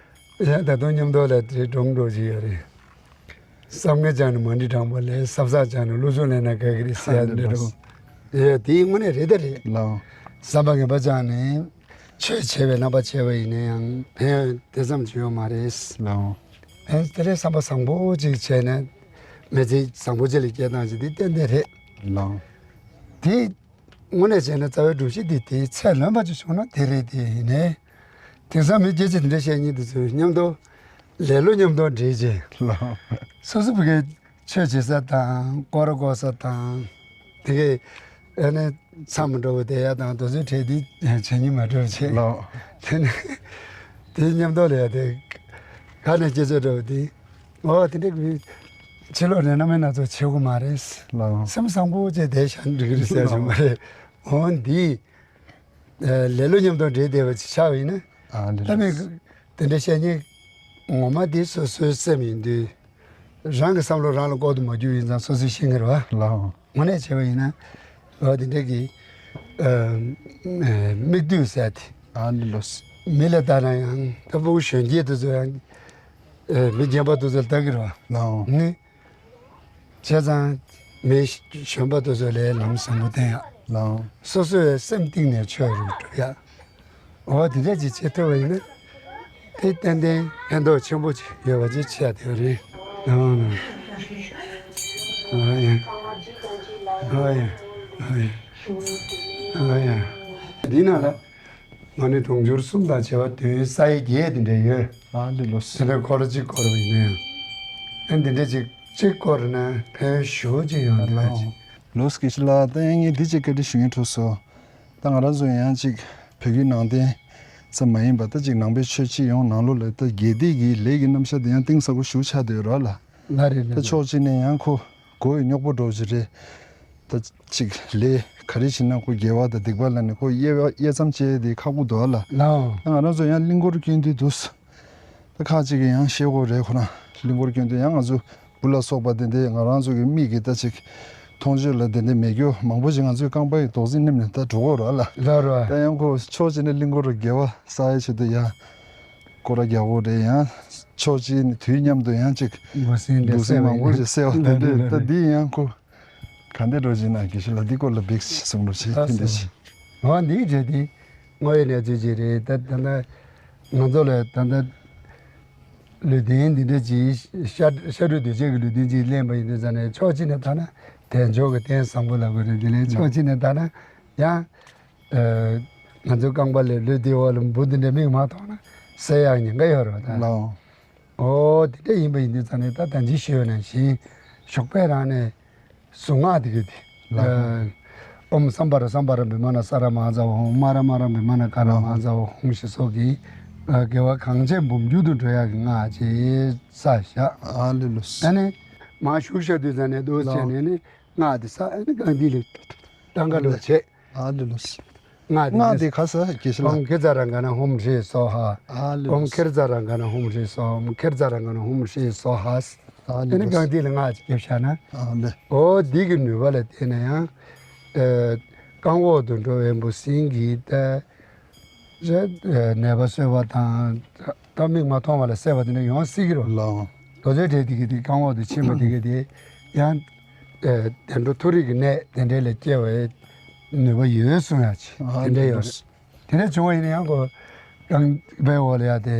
ཡང་ད་དུང་མཉམ་དུ་ལ་དེ་སྒྲུང་འགྲོ་བཞིན་ཡོད་རེད། བསམ་ངན་བྱས་ན་མ་འགྲིག་དྲང་པོ་ལས། བསམ་བཟང་བྱས་ན་བློ་སྦྱོང་ལས་ན་དགའ་གི་རེད་ཟེར་ཡ་འདྲ་འགྲོ། ཡ་དེའི་དངོས་གནས་རེད་ད་རེད། ལའོ། བསམ་པ་ངན་པ་བྱས་ནས་ཆོས་བྱས་པའི་རྣམ་པ་བྱས་པ་ཡིན་ན་ཡང་ཕན་ཡོན་དེ་ཙམ་ཅིག་ཡོད་མ་རེད། ལའོ། ཨེ་དེ་ལས་བསམ་པ་བཟང་པོ་ཅིག་བྱས་ན་མི་ཚེ་བཟང་པོ་ཅིག་ལ་སྐྱེལ་སྟངས་ཅིག་དེ་ཏན་ཏན་རེད། ལའོ། དེ། དངོས་གནས་བྱས་ན་རྩ་བའི་སྒྲུབ་གཞི་འདི་དེའི་ཚད་ལོན་པ་ཅིག་བྱུང་ན་དེ་རེད་དེ་ཡིན་ནའི། དེང་སང་མི་སྐྱེ་ཅིག་འདི་འདྲ་བཤད་མཁན་འདི་ཚོས་མཉམ་དུ་ལེ་ལོ་མཉམ་དུ་འདྲེས་རྗེས། ལའོ། སོ་སོ་བོད་སྐད་ཆོས་བྱེད་ས་དང་སྐོར་སྐོར་ས་དང་། དེ་གའི་ཨ་ནི་མཚམས་འགྲོ་བ་དེ་ཡ་དང་དེ་ཚོའི་གྲས་འདི་བྱེད་སྙིང་མ་འདོད་བྱེད། ལའོ། དེ་ནི་དེ་མཉམ་དུ་ལ་ཡ་དེ་ག་ནས་སྐྱེ་ཚོད་འགྲོ་བ་དེ། འོ་དེ་འདྲ་གི་ཕྱི་ལོགས་ནས་རྣམ་སྨིན་སྣ་ཚོགས་བྱེད་དགོས་མ་རེད། ལའོ། སེམས་བཟང་པོ་བྱས་བསྡད་ཤག་འགྲིག་གི་རེད་ཟེར་ཡ་ཅིག་མ་རེད། འོ་འདི། ཨ། ལེ་ལོ་མཉམ་དུ་འདྲེས་བསྡད་པ་ཅིག་ཆགས་པ་ཡིན་ན། ཨ་ལེ་ད་མི་དེ་འདྲ་བཤད་མཁན་ངོ་མ་དེ་སོ་སོའི་སེམས་ཡིན་དུས། རང་གི་བསམ་བློ་རང་ལ་ལྐོག་ཏུ་མ་རྒྱུག་ཡིན་ཙང་སོ་སོས་ཤེས་ཀྱི་རེད་བ། ལའོ། དངོས་གནས་བྱས་པ་ཡིན་ན། འོ་དེ་འདྲ་གི། ཨ། མིག་ལྟོས་ཟེར་དེ། ཨ་ལེ་ལོས། མི་ལ་ལྟ་ན་ཡང་ད་ཕྲུ་གུ་གཞོན་སྐྱེས་དེ་ཚོ་ཡང་། ཨ། མི་རྒན་པ་དེ་ཚོ་ལ་ལྟ་གི་རེད་བ། ལའོ། ནི། བྱས་ཙང་མི་གཞོན་པ་དེ་ཚོ་ལ་ལམ་བཟང་པོ་བསྟན་ཡག། ལའོ། སོ་སོའི་སེམས་གཏིང་ནས་ཆོས་རུ་སྒྲུབ་ཡག། འོ་དེ་འདྲ་ཅིག་བྱེད་ཐུབ་པ་ཡིན་ན། དེ་ཏན་ཏན་ཕན་ཐོགས་ཆེན་པོ་ཅིག་ཡོད་པ་ཅིག་ཆགས་བསྡད་པ་རེད། ཨ་ཡ། ཨ་ཡ། ཨ་ཡ། ཨ་ཡ། འདི་ནང་ལ། མ་ཎི་དུང་ཕྱུར་གསུམ་དང་བཅས་པ་དོན་ས་ཡི་བརྒྱད་དེ་འདྲ་ཡོད། ཨ་ལེ་ལོས། དེ་འདྲ་སྐོར་གཅིག་སྐོར་བ་ཡིན་ན་ཡང་། ཨ་འདི་འདྲ་ཅིག་གཅིག་སྐོར་ན་ཕན་ཞུ་ཅིག་ཡོང་འདུག་ཅིག། ལོས་དགེ་བཤེས་ལགས། ད་ཡང་ངས་འདི་ཅིག་བཀའ་འདྲི་ཞུ་ཡིན་འགྲོ་སོ། ད་ང་རང་ཚོ་ཡང་ཅིག་བོད་བརྒྱུད་ནང་བསྟན་ཙམ་མ་ཡིན་པ་ད་ཅིག་ནང་པའི་ཆོས་སྤྱི་ཡོངས་ནང་ལོགས་ལ་ད་དགེ་སྡིག་གི་ལས་ཀྱི་རྣམ་གཞག་དེ་ཡང་གཏིང་ཟབ་པོ་ཞེ་པོ་ཆགས་བསྡད་ཡོད་རེད་ལ། ལ་རེད་ལ་ད་རེད། ཕྱོགས་གཅིག་ནས་ཡང་ཁོ། མགོ་ཡི་རྙོག་པོ་འདྲ་བོ་ཅིག་རེད། ད་ཅིག་ལས་ག་རེ་བྱེད་ན་ཁོ་དགེ་བ་དང་སྡིག་པ་ལབ་ནས་ཁོ་དབྱེ་བ་དབྱེ་མཚམས་བཅད་དེ་ཁག་པོ་འདུག་ཨ་ལ། ལའོ། ད་ང་རང་ཚོ་ཡང་གླིང་སྐོར་སྐྱོན་དུས་འདུག་ད་ཁག་ཅིག་གིས་ཡང་བཤད་དགོས་རེད། ཁོ་རང་གླིང་སྐོར་སྐྱོན་དུས་ཡང་ང་ཚོ་བུ་ལ་སོགས་པ་དེ་འདྲའི་ང་རང་ཚོ་གི་མིག་གིས་ད་ཅིག་མཐོང་ཆོས་ལ་དེ་འདྲའི་མེད་རྒྱུ་མང་པོ་ཞིག་ང་ཚོའི་རྐང་པ་ཡི་རྡོག་རྫིས་སྣེམས་ནས་ད་འགྲོ་གི་ཡོད་རེད་ཨ་ལ། ལ་རེད། ད་ཡང་ཁོ་ཕྱོགས་གཅིག་ནས་གླིང་སྐོར་དགེ་བ་བསགས་ཡའི་ཆེད་དུ་ཡང་སྐོར་ར་རྒྱག་དགོས་རེད། ཡང་ཕྱོགས་གཅིག་ནས་དུས་མཉམ་དུ་ཡང་ཅིག་འབུ་སྲིན་འབུ་སྲིན་མང་པོ་ཞིག་བསད་པ་དེ་འདྲས། ད་འདི་ཡང་ཁོ་ག་འདྲས་འགྲོ་བཞིན་ན་དགེ་བཤེས་ལགས་འདི་སྐོར་ལ་འབིགས་གསུང་རོགས་བྱེད། དེ་འདྲས་ཞིག་འོ་འདིའི་གྲས་དེ་དངོས་ཡོད་གནས་ཚུལ་ཅིག་རེད། ད་ད་ལྟ་ང་ཚོ་ལ་ད་ལྟ་ལུས་རྟེན་འདི་འདྲ་ཅིག་ཤ་ཤ་དྲོད་འདུས་བྱས་ཀྱི་ལུས་རྟེན་ཅིག་ལེན་པ་ཡིན་དུས་ཙང་ནས་ཕྱོགས་གཅིག་ནས་ལྟ་ན་དལ་འབྱོར་གྱི་རྟེན་བཟང་པོ་ལབ་དགོས་རེད། དེ་ལས་ཕྱོགས་གཅིག་ནས་ལྟ་ན་ཡང་། ཨ། ང་ཚོའི་རྐང་པ་ལས་ལུས་དེའི་འོག་ལ་འབུ་འདི་འདྲ་མིག་མ་མཐོང་ན་བསད་ཡག་ཉེན་ཁ་ཡོད་རེད་པ་ད། ལགས། ཨོ་དེ་འདྲ་ཡིན་པ་ཡིན་དུས་ཙང་ནས་ད་ད་ཅི་ཞུས་ན་བཞིན་ཞོགས་པ་རང་ནས་གཟུངས་སྔགས་དེ་གི་དེ། ལགས། ཨོཾ་སམྦྷ་ར་སམྦྷ་ར་བི་མ་ན་ས་ར་མ་ཛ་ཧོཾ། མ་ར་མ་ར་བི་མ་ན་ཀ་ར་མ་ཛ་ཧོཾ་ཞེས་སོགས་ཀྱི་དགེ་བ་གང་ཆེ་འབུམ་འགྱུར་དུ་འགྲོ་ཡག་གི་སྔགས་ཅིག་བསགས་བཞག། ཨ་ལེ་ལོ། ཨ་ནི་མ་བཞུགས་བཞག་དུས་ཙང་ནས་འདུག་བྱས་ནས་ནི་སྔགས་དེ་བསགས། ཨ་ནི་རྐང་མཐིལ་ལ་ཏང་ཀ་འདྲ་བྱས། ཨ་ལེ་ལོ། སྔགས་དེ་ག་ས་དགེ་བཤེས་ལགས། ཨོཾ་ཁེ་ཛ་ར་ག་ན་ཧོཾ་ཧྲཱིཿ་སྭཱ་ཧཱ། ཨ་ལེ་ལོ། ཨོཾ་ཁེ་ཛ་ར་ག་ན་ཧོཾ་ཧྲཱིཿ་སྭཱ་ཧཱ། ཨོཾ་ཁེ་ཛ་ར་ག་ན་ཧོཾ་ཧྲཱིཿ་སྭཱ་ཧཱ། ཨ་ལེ་ལོ། ཨ་ནི་རྐང་མཐིལ་ལ་སྔགས་ཅིག་བརྒྱབ་བཞག་ན། ཨ་ལེ། ཨོ་འདི་གི་ནུས་པ་ལ་བརྟེན་ནས་ཡང་། ཨ་རྐང་འོག་ཏུ་འགྲོ་བའི་འབུ་སྲིན་གྱི་ད་ནད་པ་གསོ་བ་དང་། ད་མིག་མ་མཐོང་བ་ལ་བསད་པ་དེ་འདྲ་ཡོང་སྲིད་ཀྱི་རེད། ལགས། རྡོ་རྗེ་དྲེད་དེ་གི་དེ་རྐང་འོག་ཏུ་ཕྱིན་པ་དེ་གི་དེ་ཡང་། ཨ་བདེ་འགྲོ་མཐོ་རིས་ཀྱི་ནད་དེ་འདྲའི་ལས་སྐྱེ་བའི་ནུས་པ་ཡོད་གསུང་ཡག་ཅིག་ཨ་དེ་འདྲ་ཡོད་རེད། དེ་འདྲ་བྱུང་བ་ཡིན་ན་ཡང་ཁོ་རྐང་པའི་འོག་ལ་ཡ་དེ་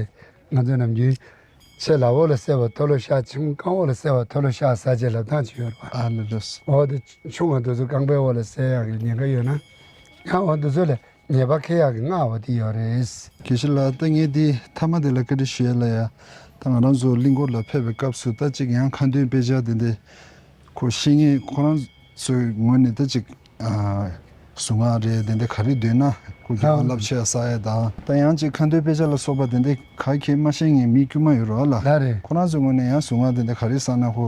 ང་ཚོ་ནམ་རྒྱུན་ཆེ་ལ་འོག་ལ་བསད་པ་མཐོ་ལ་བཤགས། ཆུང་རྐང་འོག་ལ་བསད་པ་མཐོ་ལ་བཤགས་ཟེར་ཅེས་ལབ་སྟངས་ཅིག་ཡོད་རེད་པ། ཨ་ལེ་ལོས། འོ་དེ་ཆུང་བ་དེ་ཚོ་རྐང་པའི་འོག་ལ་བསད་ཡག་གི་ཉེན་ཁ་ཡོད་ན་ཡང་འོ་དེ་ཚོ་ལ། ཉེས་པ་ཁེལ་ཡག་གི་སྔགས་འོ་དེ་ཡོད་རེད། དགེ་བཤེས་ལགས། ད་ངས་འདི་མཐའ་མ་དེ་ལ་བཀའ་འདྲི་ཞུ་ཡ་ལ་ཡ། ད་ང་རང་ཚོ་གླིང་སྐོར་ལ་ཕེབས་པའི་སྐབས་སུ་ད་ཅིག་ཡང་ཁ་འདོན་དཔེ་ཆ་དེ་འདྲ་ཁོ་ཤེས་མཁན་ཁོ་རང་ཚོའི་ངོས་ནས་ད་ཅིག་ཨ་གཟུངས་སྔགས་རེད་དེ་འདྲ་ག་རེ་འདོན་ན་ཁོ་རྒྱབ་ལ་ལགས། བསླབ་བྱ་བསགས་ཡ་དང་། ད་ཡང་ཅིག་ཁ་འདོན་དཔེ་ཆ་ལ་སོགས་པ་དེ་འདྲ་ག་གེ་མ་ཤེས་མཁན་མི་དཀྱུས་མ་ཡོད་རེད་པ་ལགས། ལགས་རེད། ཁོ་རང་ཚོའི་ངོས་ནས་ཡང་གཟུངས་སྔགས་དེ་འདྲ་ག་རེ་བསགས་ན་ཁོ་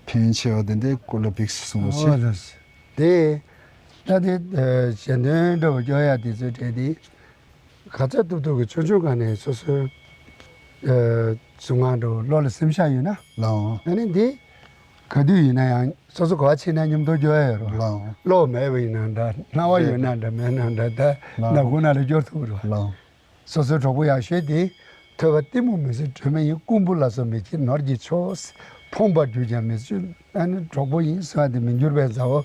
ཕན་ཡོན་ཆེ་བ་དེ་འདྲའི་སྐོར་ལ་ཕེབས་སོང་བ་ཨོ་ཞེས། ལགས། དེ། ད་དེ་ཨ་ཞལ་འདོན་འདྲ་བོ་སྐྱོར་ཡ་དེ་ཚོའི་གྲས་དེ། ག་ཚོད་ཐུབ་ཐུབ་ཀྱི་ཆུང་ཆུང་སྒང་ནས་སོ་སོའི་ཨ་གཟུངས་སྔགས་འདྲ་བོ་བློ་ལ་སེམས་ཤར་ཡོད་ན། ལགས། ཨ་ནི་འདི་ག་དུས་ཡིན་ན་ཡང་སོ་སོ་ག་བ་ཕྱིན་ན་མཉམ་དུ་སྐྱོར་ཡ་ཡོད་རེད། ལགས། བློ་མེད་པ་ཡིན་ན་འདྲ། སྣང་བ་ཡོད་ན་འདྲ་མེད་ན་འདྲ། ད་ལགས། ནག་ཁུང་ནང་ལ་སྐྱོར་ཐུབ་རེད། ལགས། སོ་སོའི་གྲོགས་པོ་ཡག་ཤོས་དེ། ཐོས་པ་གཏི་མུག་མི་བཟོད་སྒྲོན་མེ་ཡིན། རྐུན་པོ་ལ་སོགས་མི་བྱེད་ནོར་གྱི་མཆོག་ཕོངས་པར་གྱུར་ཀྱང་མི་བཟོད། ཨ་ནི་གྲོགས་པོ་ཡིན་ཟེར་བ་དེ་མི་འགྱུར་བའི་མཛའ་བོ་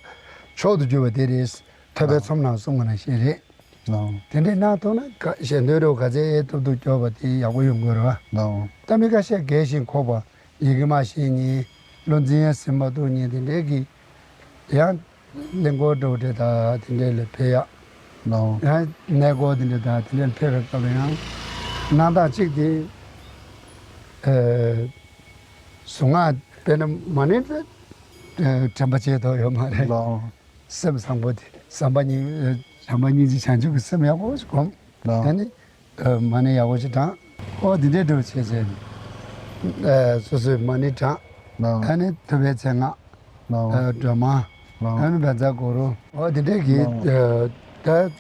མཆོག་ཏུ་གྱུར་པ་དེ་རེད། ཐོས་པའི་ལགས། ཚོམས་ནང་གསུངས་པ་ནང་བཞིན་རེད། ལགས། དེ་འདྲའི་གནང་ཐུབ་ན་ག་ཞལ་འདོན་རེ་བ་ག་ཚད་ཐུབ་ཐུབ་སྐྱོར་བ་དེ་ཡག་པོ་ཡོང་གི་རེད་པ། ལགས། ད་མི་ཁ་ཤས་རྒས་ཤིང་འཁོགས་པ། ཡི་གེ་མ་ཤེས་མཁན། བློ་འཛིན་ཡ་ཟིན་མ་ཐུབ་མཁན་དེ་འདྲའི་གི་ཡང་གླིང་སྐོར་འགྲོ་འདྲ་ད་དེ་འདྲའི་ལ་ཕེབས་ཡག་ལའོ། ཡང་གནས་སྐོར་དེ་འདྲ་ད་དེ་འདྲའི་ལ་ཕེབས་པའི་སྐབས་ལ་ཡང་གནང་སྟངས་གཅིག་དེ། ཨ་གཟུངས་སྔགས་དཔེར་ན་མ་ཎི་ཨ་དྲན་པ་བརྗེད་ཐུབ་ཡོད་མ་རེད། ལའོ། སེམས་བཟང་པོ་དེ་བྱམས་པ་སྙིང་བྱམས་པ་སྙིང་རྗེ་བྱང་ཆུབ་ཀྱི་སེམས་ཡག་པོ་ཞིག་སྒོམ། ལའོ། ཨ་ནི། ཨ་མ་ཎི་ཡག་པོ་ཞིག་བགྲང་། ཨོ་འདི་འདྲའི་འདྲ་བོ་བྱས་བྱས་ནས། ཨ་སོ་སོའི་མ་ཎི་བགྲང་། ལའོ། ཨ་ནི་ཐུབ་པའི་མཚན་སྔགས། ལའོ། ཨ་སྒྲོལ་མ། ལའོ། ཨ་ནི་བཛྲ་གུ་རུ། ཨོ་འདི་འདྲའི་གི། ལའོ། ཨ་ད་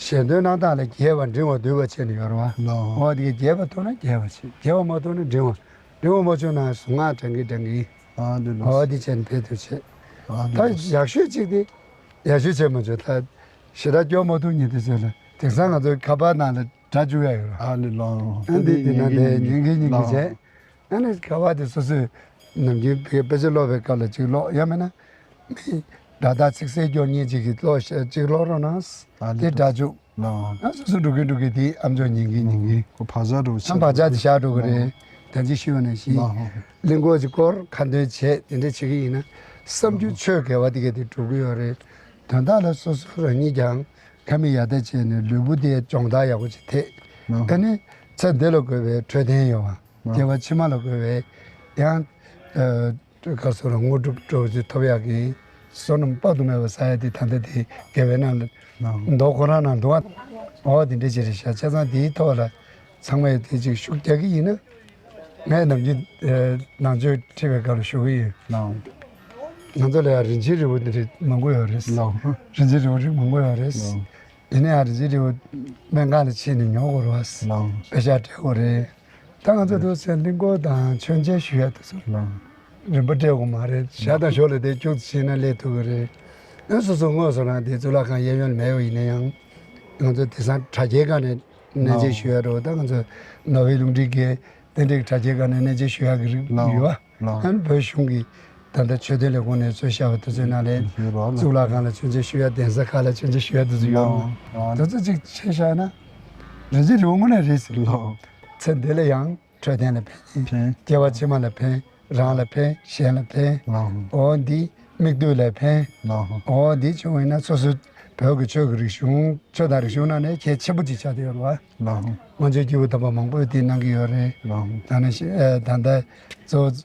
ཞལ་འདོན་གནང་སྟངས་ལ་རྒྱས་པ་འབྲིང་བ་བསྡུས་པ་བྱས་ནས་ཡོད་རེད་པ། ལའོ། ཨོ་འདི་གི་རྒྱས་པ་ཐུབ་ན་རྒྱས་པ་བྱེད། རྒྱས་པ་མ་ཐུབ་ན་འབྲིང་བ། འབྲིང་བ་མ་བྱུང་ན་གཟུངས་སྔགས་བགྲང་གིན་བགྲང་གིན། ཨ་འདི་ལོ། ཨོ་འདི་བྱས་ནས་ཕེབས་ཐུབ་བྱེད། ཨ་འདི་ད་ལོ། ཡག་ཤོས་གཅིག་དེ། ཡག་ཤོས་བྱས་མ་བྱུང་ད། ཞེ་དྲག་སྐྱོར་མ་ཐུབ་མཁན་དེ་ཚོ་ལ་དེང་སང་ང་ཚོའི་ཁ་པར་ནང་ལ་སྒྲ་འཇུག་ཡ་ཡོད་རེད། ཨ་ལེ་ལོ། ཨ་འདི་དེ་ན་དེ་ཉན་གིན་ཉན་གིན་བྱས། ཨ་ནི་ཁ་པར་དེ་སོ་སོས་ནམ་རྒྱུན་དཔེ་དཔེ་ཆ་ཀློག་པའི་སྐབས་ལ་གཅིག་ཀློག་ཡང་མིན་ན། མི་སྒྲ་དག་ཚིག་གསལ་སྐྱོར་མཁན་གཅིག་གིས་ཀློག་ཤ་གཅིག་ཀློག་རོགས་གནང་། ཨ་ལེ། དེ་སྒྲ་འཇུག་ལོ། ཨ་སོ་སོ་འགྲོ་གིན་འགྲོ་གིན་དེ་ཨ་མཆོག་ཉན་གིན་ཉན་གིན། ཁོ་བག་ཆགས་འགྲོ་ཨ་བག་ཆགས་དེ་བཞག་འགྲོ་གི་རེད། ད་ཅི་ཞུས་པ་ནང་བཞིན། ལོ། གླིང་སྐོར་གྱི་སྐོར་ཁ་འདོན་བྱས་དེ་འདྲ་བྱེད་ཀྱི་ཡིན་ན། བསམ་རྒྱུ་ཆོས་དགེ་བ་དེ་ག་དེ་འགྲུབ་ཀྱི་ཡོད་རེད། དོན་དག་ལ་སོ་སོ་རང་ཉིད་ཀྱང་ཁ་མིག་ཡར་ལྟ་བྱས་ནས་ལུས་པོ་དེ་སྦྱོང་བརྡར་ཡག་པོ་ཅིག་ཐེབས། ཨ་ནི་ཚེ་འདི་ལ་དགོས་པའི་འཕྲོད་བསྟེན་ཡོད་པ། སྐྱེ་བ་ཕྱི་མ་ལ་དགོས་པའི་ཡང་། ག་སོ་ར་དངོས་གྲུབ་སྤྲོ་ཚུལ་ཐོབ་ཡག་གི་བསོད་ནམས་དཔག་ཏུ་མེད་པ་བསགས་ཡ་དེ་ད་ལྟ་དེ་དགེ་བའི་ནང་ལ་མདོ་ཁོ་རང་ནང་འདུག་ཨ། འོ་དེ་འདྲ་ཅིག་རེད་ཤག་བྱས་ཙང་དེའི་ཐོག་ལ་ཚང་མས་དེ་ཅིག་ཤུགས་རྒྱག་གི་ཡིན་ན། ངས་ནམ་རྒྱུན་ནང་ཆོས་ཁྲིད་པའི་སྐབས་ལ་ཞུ་གི་ཡོད། ང་ཚོ་ལ་ཡང་རིན་ཆེན་རིལ་བུ་འདི་རིགས་མང་པོ་ཡོད་རེད། རིན་ཆེན་རིལ་བུ་རིགས་མང་པོ་ཡོད་རེད། ཡིན་ན་ཡང་རིན་ཆེན་རིལ་བུ་སྨན་ཁང་ལ་ཕྱིན་ནས་ཉོ་དགོས་རེད་བ། ལགས། པེ་ཤག་སྤྲད་དགོས་རེད། ད་ང་ཚོ་འདུག་སེ་གླིང་སྐོར་དང་མཆོད་མཇལ་ཞུ་ཡ་དེ་ཚོ་ལགས། རིན་པ་སྤྲད་དགོས་མ་རེད། ཞག་དང་ཞོགས་ལ་དེ་སྐྱུག་ཙམ་ཕྱིན་ན་སླེབས་ཐུབ་ཀྱི་རེད། ཨ་སོ་སོ་དངོས་སུ་རང་དེ་གཙུག་ལག་ཁང་གཡས་གཡོན་ལ་མེད་པ་ཡིན་ན་ཡང་། ང་ཚོ་དེང་སང་དྲ་རྒྱའི་སྒང་ནས་གནས་མཇལ་ཞུ་ཡ་རེད་བ། ད་ང་ཚོ་ནོར་ཝེ་རླུང་འཕྲིན་གྱི་དེ་འདྲའི་དྲ་རྒྱའི་སྒང་ནས་གནས་མཇལ་ཞུ་ཡག་གི་རིགས་ལགས། ཡོད་པ། ལགས། ཨ་ནི་བོད་གཞུང་གི་ད་ལྟ་ཆོས་དོན་ལས་ཁུངས་ནས་གཙོས་བྱ་བ་དེ་ཚོའི་ནང་ལས་ཡོད་པ་ལགས། གཙུག་ལག་ཁང་ལ་མཆོད་མཇལ་ཞུ་ཡ། གདན་ས་ཁག་ལ་མཆོད་མཇལ་ཞུ་ཡ་དེ་ཚོ་ཡོད་རེད། ལགས། དེ་ཚོ་གཅིག་ཆེད་བཞག་ན་རིན་ཆེན་རིལ་བུ་དངོས་གནས་རེད་ཟེར། ལགས། ཚེ་འདི་ལ་ཡང་འཕྲོད་བསྟེན་ལ་ཕན། ཕན། སྐྱེ་བ་ཕྱི་མ་ལ་ཕན། རང་ལ་ཕན། གཞན་ལ་ཕན། ལགས། འོ་འདི་མིག་ལྟོས་ལ་ཕན། ལགས། འོ་འདི་བྱུང་བ་ཡིན་ན་སོ་སོ་ བོད་ཀྱི་ཆོས་ཀྱི་རིག་གཞུང་། ཆོས་དང་རིག་གཞུང་ནང་ནས་གལ་ཆེན་པོ་ཅིག་ཆགས་བསྡད་ཡོད་རེད་བ། ལགས། སྔོན་བྱོན་སྐྱེས་བུ་དམ་པ་མང་པོས་དེ་གནང་གི་ཡོད་རེད། ལགས། ད་ནི་ཤི་ཨ་ད་ལྟ་གཙོ་བོ་དུས་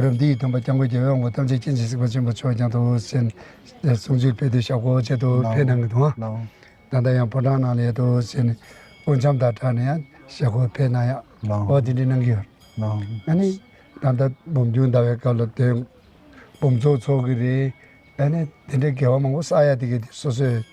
རབས་འདི་ཡི་སྟོན་པ་སྐྱབས་མགོན་རྒྱལ་བའི་དབང་པོ་ཐམས་ཅད་མཁྱེན་ཅིང་གཟིགས་པ་ཆེན་པོ་མཆོག་ཀྱང་དུ་ཟེར་ནས་གསུང་ཆོས་སྤེལ་དུས་ཞབས་ཁོག་ཆེད་དུ་ཕེབས་གནང་གི་འདུག་ཨ། ལགས། ད་ལྟ་ཡང་ཕོ་བྲང་ནང་ལ་ཡ་དུ་ཟེར་ནས་དབུ་འཆམ་དང་སྦྲགས་ནས་ཡང་ཞབས་ཁོག་ཕེབས་གནང་ཡ། ལགས། འོ་དེ་འདྲ་གནང་གི་ཡོད། ལགས། ཨ་ནི་ད་ལྟ་འབུམ་རྒྱུན་ཟླ་བའི་སྐབས་ལ་དེ་འབུམ་ཚོགས་ཚོགས་ཀྱི་རེད། ཨ་ནི་དེ་འདྲའི་དགེ་བ་མང་པོ་བསགས་ཡ་དེ་གི་དེ་སོ་སོས་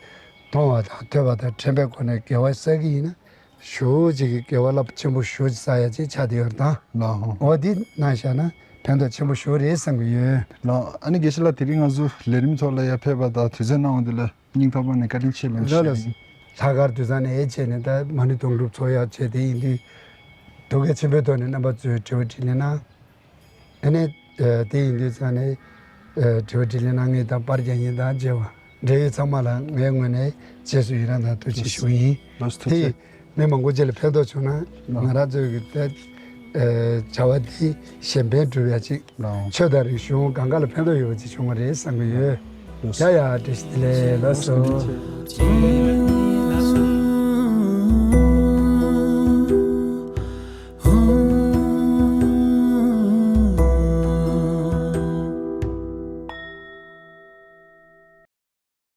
མཐོང་བ་དང་ཐོས་པ་དང་དྲན་པའི་སྒོ་ནས་དགེ་བ་བསགས་ཀྱི་ཡིན་ན་ཞེ་པོ་ཅིག་གི་དགེ་བ་རླབས་ཆེན་པོ་ཞེ་པོ་ཅིག་བསགས་ཡ་ཅིག་ཆགས་བསྡད་ཡོད་རེད་ད། ལགས། འོ་འདི་གནང་བཞག་ན་ཕན་ཐོགས་ཆེན་པོ་ཞེ་པོ་རེད་བསམ་གྱི་ཡོད། ལགས། ཨ་ནི་དགེ་བཤེས་ལགས་དེ་རིང་ང་ཚོ་ལས་རིམ་ཐོག་ལ་ཡར་ཕེབས་པ་དང་དུས་ཚོད་གནང་བ་འདི་ལ་སྙིང་ཐག་པ་ནས་བཀའ་དྲིན་ཆེ་ལགས་ལགས་ལགས། ཞུ་ཡིན། ལྷག་དཀར་དུས་བཟང་ནས་བྱས་ནས་ད་མ་ཎི་དུང་སྒྲུབ་ཚོགས་ཡ་བྱས་དེ་ཡིན་དུས་ཐུགས་ཁུར་ཆེན་པོའི་ཐོག་ནས་རྣམ་པ་ཚོས་དྲི་བ་དྲིས་ལན་གནང་། ཨ་ནི། ཨ། དེ་ཡིན་དུས་ཙང་ནས། ཨ། དྲི་བ་དྲིས་ལན་གནང་མཁན་དང་པར་རྒྱག་མཁན་དང་མཇལ་བ་འབྲེལ་ཡོད་ཚང་མ་ལ་ངའི་ངོས་ནས་རྗེས་སུ་ཡི་རང་དང་ཐུགས་རྗེ་ཆེ་ཞུ་ཡིན། ལགས་སོ། ཐུགས་རྗེ་ཆེ། དེ་མི་མང་པོ་ཅིག་ལ་ཕན་ཐོགས་བྱུང་ན། ལགས། ང་རང་ཚོའི་གི་དེ། ཨ། བྱ་བ་འདི་གཞན་ཕན་སྒྲུབ་ཡ་ཅིག་ལགས། ཆོས་དང་རིག་གཞུང་གང་ག་ལ་ཕན་ཐོགས་ཡོད་པ་ཅིག་བྱུང་བ་རེད་བསམ་གྱི་ཡོད། ལགས་སོ། ཡ་ཡ། བཀྲ་ཤིས་བདེ་ལེགས། ལགས་སོ། ཐུགས་རྗེ་ཆེ།